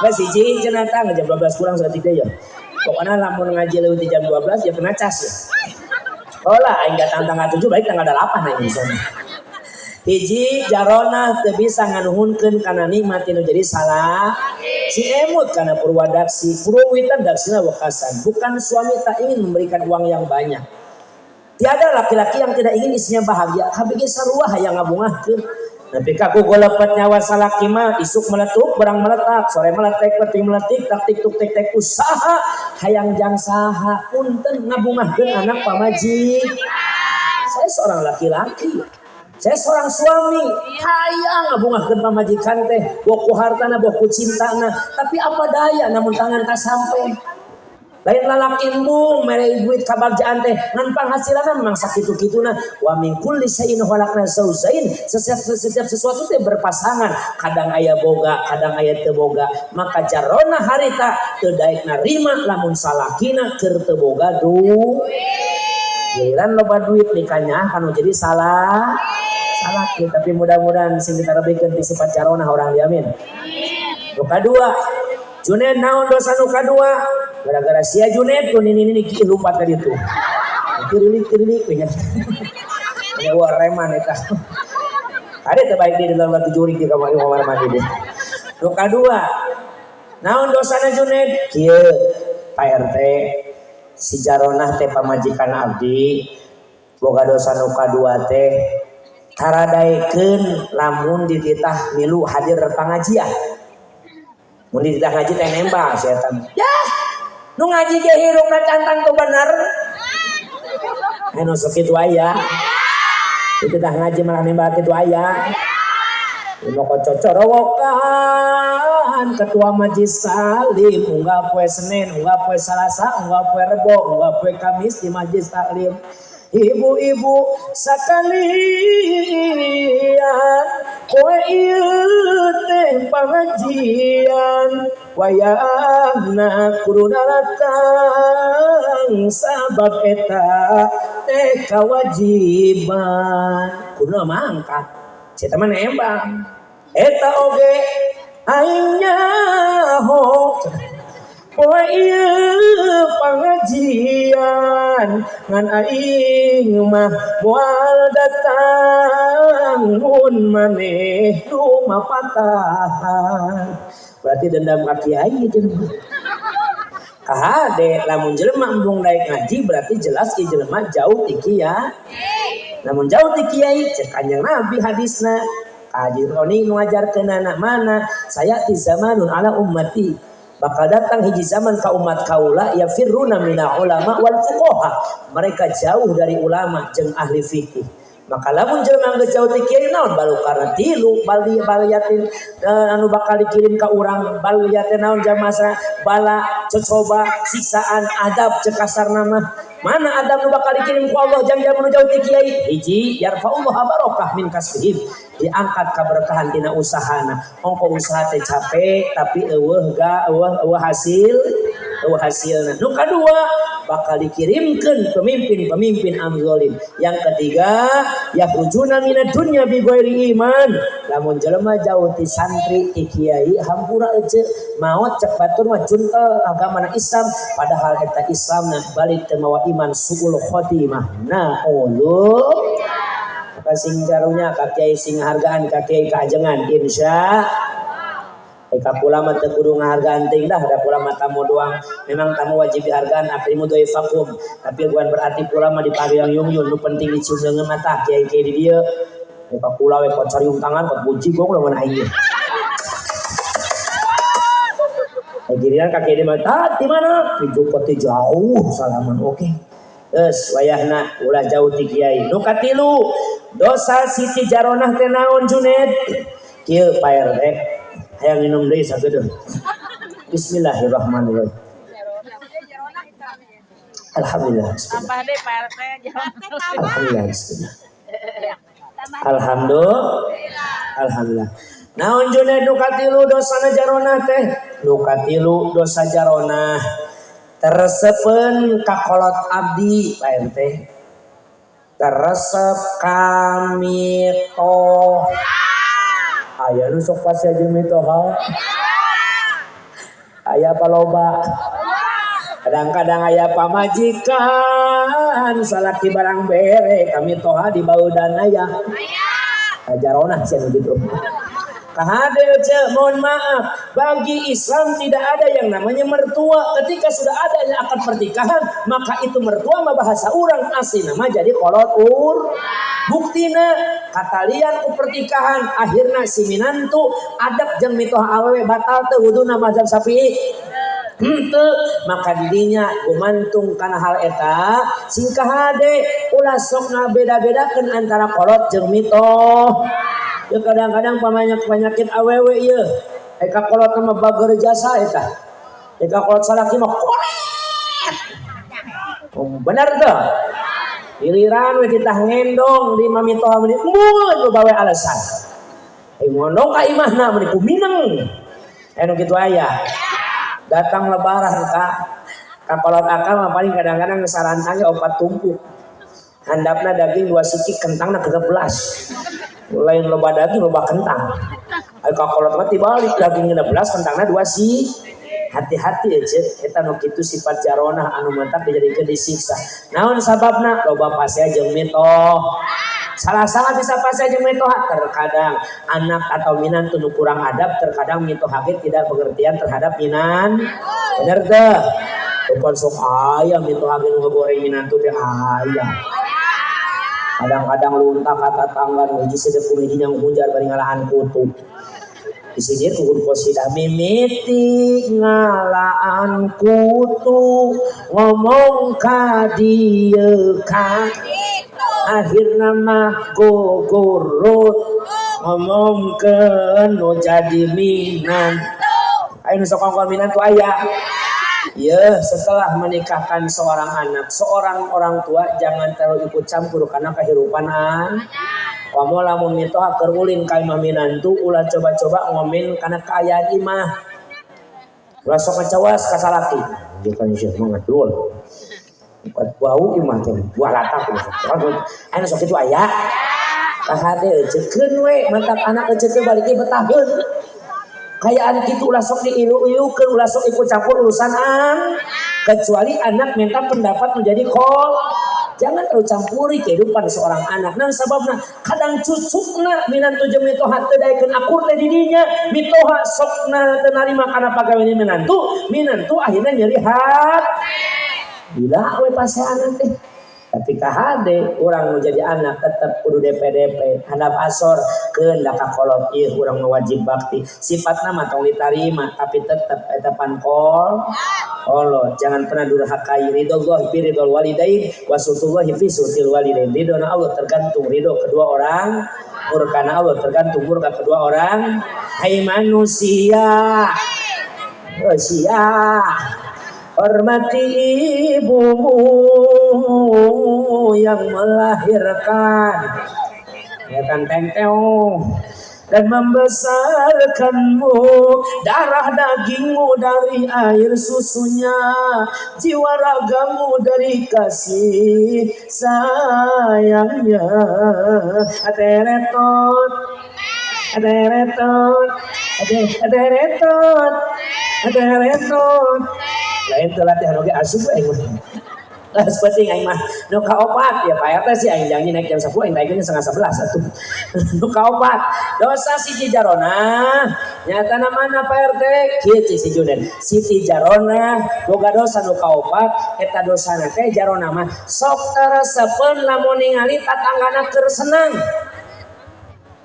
geus hiji cenah tah jam 12 kurang saeutik deui ya. Pokoknya lamun ngaji leuwih ti jam 12 ya kena cas ya. Oh lah aing datang tanggal 7 baik tanggal 8 aing bisa. Hiji jarona teu bisa nganuhunkeun kana nikmat nu jadi salah. Si emut kana purwadaksi, purwitan daksina wekasan. Bukan suami tak ingin memberikan uang yang banyak. Tiada laki-laki yang tidak ingin istrinya bahagia. Kabeh ge sarua hayang ngabungahkeun. Nepi ka gogolepet nyawa salaki mah isuk meletup, berang meletak, sore meletek, penting meletik, tak tik tuk tek tek usaha hayang jang saha punten ngabungahkeun anak pamajik. Saya seorang laki-laki. Saya seorang suami, hayang ngabungahkeun pamajikan teh, boh ku hartana, boh ku cintana, tapi apa daya namun tangan tak sampai. Lain lalaki embung mere duit kabagjaan teh ngan panghasilanna memang sakitu-kituna. Wa min kulli syai'in khalaqna zawjain, setiap sesuatu teh berpasangan, kadang aya boga, kadang aya teu boga. Maka jarona harita teu daek narima lamun salakina keur teu boga duit. Giliran loba duit nikahnya kanu jadi salah salaki, tapi mudah-mudahan sing ditarebikeun ti sifat jarona orang diamin. Nu kadua, Junaid naon dosa nu kadua? Gara-gara sia Junaid tuh nini nini kieu lumpat ka ditu. Tirilik tirilik we nya. Nya wah reman eta. Ada teh baik di dalam batu jurik di kamar kamar mandi deh. Nu kadua, naon dosana Junaid? Kieu Pak RT, si Jaronah teh pamajikan abdi boga dosa nu kadua teh taradaekeun lamun dititah milu hadir pangajian. Mun dititah ngaji teh nembak si eta. Yah, nu ngaji ge hirupna cantang tuh bener. Anu sok kitu aya. Dititah ngaji malah nembak kitu aya. Mau cocorowokan ketua majlis salim unggah poe Senin, unggah poe Salasa, unggah poe Rebo, unggah poe Kamis di majlis taklim. Ibu-ibu sekalian, poe ieu teh pangajian, wayahna kudu datang sabab eta teh kewajiban. Kudu mangkat. Cita mah nembak. Eta oge aing nyaho poe ieu pangajian ngan aing mah moal datang mun maneh nu mapatahan. Berarti dendam ka kiai jelema. Kahade lamun jelema embung daek ngaji berarti jelas ieu jelema jauh ti kiai. Lamun jauh ti kiai cek Kanjeng Nabi hadisna Haji Roni nu ngajarkeunana mana sayati zamanun ala ummati, bakal datang hiji zaman ka umat kaula yafirruna minal ulama wal fuqaha, mereka jauh dari ulama jeung ahli fikih. Maka lamun jelema geus jauh ti kiai naon balukarna tilu bali baliatin anu bakal dikirim ka urang baliatin naon jamasa bala cocoba siksaan adab cek kasarna mah. Mana adab nu bakal dikirim ku Allah jang jalma nu jauh ti kiai? Hiji, yarfa'ullah barakah min kasbihim, diangkat kaberkahan tina usahana. Ongko usaha teh capek tapi eueuh ga eueuh eueuh hasil, eueuh hasilna. Nu kadua bakal dikirimkeun pemimpin-pemimpin anu zalim. Yang ketiga, yakhrujuna minad dunya bi ghairi iman. Lamun jelema jauh ti santri ti kiai hampura ece maot cek batur mah juntel agamana Islam, padahal eta Islamna balik teu mawa iman suul khotimah. Na'udzu. Maka sing karunya ka kiai sing hargaan ka kiai kaajengan insya Eka kula mah teu kudu ngahargaan teuing dah, da kula mah tamu doang. Memang tamu wajib dihargaan, akrimu dhaifakum. Tapi bukan berarti kula mah dipagang yung-yung, nu penting dicium leungeun mata kiai-kiai di dieu. Eka kula we kok cariung tangan, kok buji gong lamun aing. Giliran ka kiai mah, "Tat, di mana?" Di jupot teh jauh salaman, oke. Geus wayahna ulah jauh ti kiai. Nu katilu, dosa Siti Jaronah teh naon Junaid? Kieu Pak RT. Hayang minum deui sagedeung. Bismillahirrahmanirrahim. Alhamdulillah. Bismillah. Tambah deh Pak RT. Alhamdulillah. Bismillah. Alhamdulillah. Alhamdulillah. Naon Junaid nu katilu dosana Jaronah teh? Nu katilu dosa Jaronah teresepeun ka kolot abdi Pak RT. Teresep kami toh. Aya nu sok pasti aja mitoha. Aya paloba. Kadang-kadang aya pamajikan salaki barang bere kami toha di baudan aya. Ajaronah sia gitu. Kahade ece, mohon maaf, bagi Islam tidak ada yang namanya mertua. Ketika sudah ada yang akad pernikahan, maka itu mertua mah bahasa urang asli nama jadi kolot ur. Buktina katalian ku pernikahan akhirna si minantu adab jeung mitoha awewe batal teu wuduna mazhab Syafi'i. Henteu, maka didinya gumantung kana hal eta sing kahade ulah sok ngabeda-bedakeun antara kolot jeung mitoh. Ya kadang-kadang pamanyak penyakit awewe ieu. Eka kolot mah bager jasa eta. Eka kolot salaki mah korek Bener tuh. Giliran we titah ngendong di mamitoha meni embungeun loba we alasan. Ayo ngondong ka imahna meni kumineng. Anu kitu aya. Datang lebaran ka kakolot akal mah paling kadang-kadang sarantang ge 4 tumpuk. Handapna daging 2 siki, kentangna 16. Lain loba daging loba kentang. Ayo kakolot mah tibalik daging 16 kentangna 2 siki. Hati-hati aja eta nu kitu sifat jaronah anu mantap dijadikeun disiksa. Naon sababna? Loba pasea jeung mitoh. Salah-salah bisa pasea jeung mitoha. Terkadang anak atau minantu nu kurang adab, terkadang mitoha ge tidak pengertian terhadap minan. Bener teu? Bukan sok aya mitoha ge nu ngegoreng minantu teh aya. Kadang-kadang lunta ka tatangga nu hiji sedep ku hiji nyang hujar bari ngalahan kutu. Di sini kudu qasidah mimiti ngalaan kutu ngomong ka dieu ka akhirna mah gogorot ngomongkeun nu jadi minan. Ayo nu sok ngomong minantu aya. Ya, setelah menikahkan seorang anak, seorang orang tua jangan terlalu ikut campur karena kehidupan anak. Kamu lamun mitoha keur ulin ka imah minantu ulah coba-coba ngomen kana kaayaan imah. Ulah sok ngacawas ka salaki. Dia kan sih mah ngadul. Buat bau imah teh buah latak. Anu sok kitu aya. Kahade ecekeun we mantak anak ecekeun balik ge betaheun. Kayaan kitu ulah sok diilu-ilukeun, ulah sok ikut campur urusan an. Kecuali anak minta pendapat menjadi kol. Jangan terlalu campuri kehidupan seorang anak. Nah sababna kadang cucukna minantu jeung mitoha teu daekeun akur teh di dinya. Mitoha sokna teu narima kana pagawean minantu, minantu akhirnya nyeri hati. Bila we paseanan teh. Tapi kahade urang nu jadi anak tetep kudu DP-DP handap asor keun da kakolot ieu urang nu wajib bakti. Sifatna mah tong ditarima tapi tetep eta pan kol. Allah jangan pernah durhakai ridho Allah fi ridhol walidain wa sutullahi fi sutil walidain. Ridho Allah tergantung ridho kedua orang, murkana Allah tergantung murka kedua orang. Hai manusia, manusia, hormati ibumu yang melahirkan, ya kan tenteo, dan membesarkanmu, darah dagingmu dari air susunya, jiwa ragamu dari kasih sayangnya. Ateretot, ateretot, ateretot, ateretot. Lain teu latihan oge asup aing mah. Lah seperti aing mah nu kaopat ya Pak RT sih aing janji naik jam 10 aing naiknya 10:30 atuh. Nu kaopat dosa Siti Jarona nyatana mana Pak RT kieu cik si Junen. Siti Jarona boga dosa nu kaopat eta dosana teh Jarona mah sok teresepeun lamun ningali tatanggana keur senang.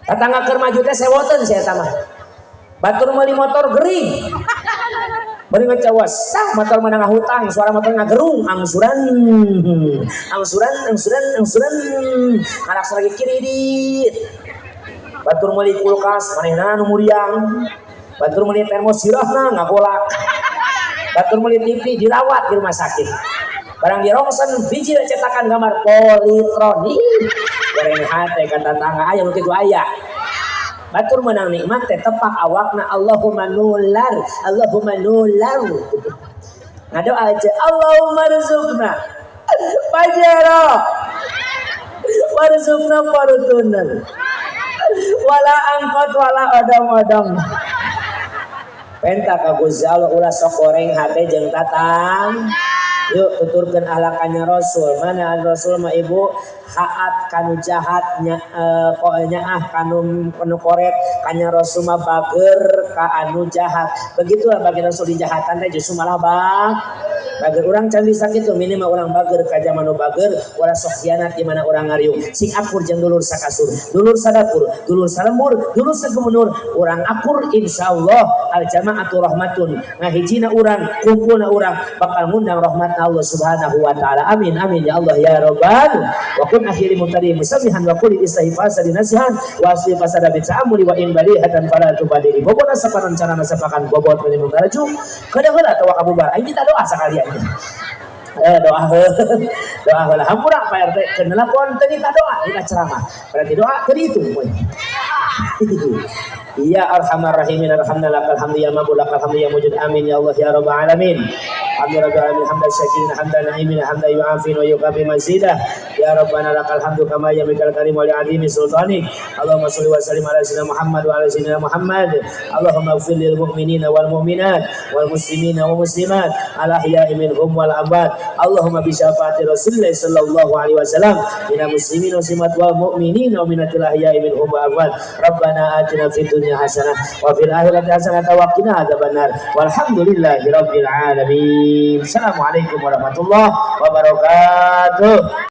Tatangga keur maju teh sewoteun si eta mah. Batur meuli motor gering. Bari ngecawas, sah motor mana ngahutang, suara motor ngagerung, angsuran, angsuran, angsuran, angsuran, anak lagi kredit. Batur meuli kulkas, manehna nu muriang. Batur meuli termos sirahna ngagolak. Batur meuli TV dirawat di rumah sakit. Barang dirongsen biji cetakan gambar politronik. Goreng hate kata tangga aya nu kitu aya. Batur menang nikmat teh tepak awakna Allahumma nular, Allahumma nular. Ngadoa aja Allahumma rzuqna Pajero warzuqna Fortuner wala angkot wala odong-odong. Penta ka Gusti Allah ulah sok goreng hate jeung tatang. Yuk tuturkeun ahlakannya Rasul. Mana Rasul mah ibu haat kanu jahat nya ah kanu kanu koret kanya Rasul mah bager ka anu jahat. Begitulah bagi Rasul dijahatan teh justru malah bang. Bager urang can bisa kitu minimal urang bager ka zaman nu bager ulah sok khianat di mana urang ngariung. Sing akur jeung dulur sakasur, dulur sadapur, dulur salembur, dulur sagemenur, urang akur insyaallah al jamaatu rahmatun. Ngahijina urang, kumpulna urang bakal ngundang rahmat Allah Subhanahu wa taala. Amin amin ya Allah ya rabbal. Wa kun akhiri mutadi musabihan wa qul istahi fasadi nasihan wa asli fasada bi ta'amuli wa in balihatan fala tubadili. Bobona saparan cara nasapakan bobot menyembah raju. Kada heula atawa kabubar. Aing kita doa sakalian. Eh, doa doa heula, hampura Pak RT, keur nelpon teu nita doa, nita ceramah. Berarti doa teu dihitung we. Ya arhamar rahimin arhamna, lakal hamdu ya mabul, lakal hamdu ya mujud, amin ya Allah ya rabbal alamin. Hamdu rabbil alamin, hamdan syakirin, hamdan na'imin, hamdan yu'afin wa yukafi mazidah. Ya rabbana lakal hamdu kama yamikal karim wa li'azimi sultanik. Allahumma sholli wa sallim ala sayyidina Muhammad wa ala sayyidina Muhammad. Allahumma ighfir lil mu'minina wal mu'minat wal muslimina wal muslimat al ahya'i minhum wal amwat. Allahumma bi syafaati Rasulillah sallallahu alaihi wasallam minal muslimin wal muslimat wal mu'minina wa minatil ahya'i minhum wal amwat. Rabbana atina fid dunya hasanah wa fil akhirati hasanah wa qina adzabannar. Walhamdulillahi rabbil alamin. Assalamualaikum warahmatullahi wabarakatuh.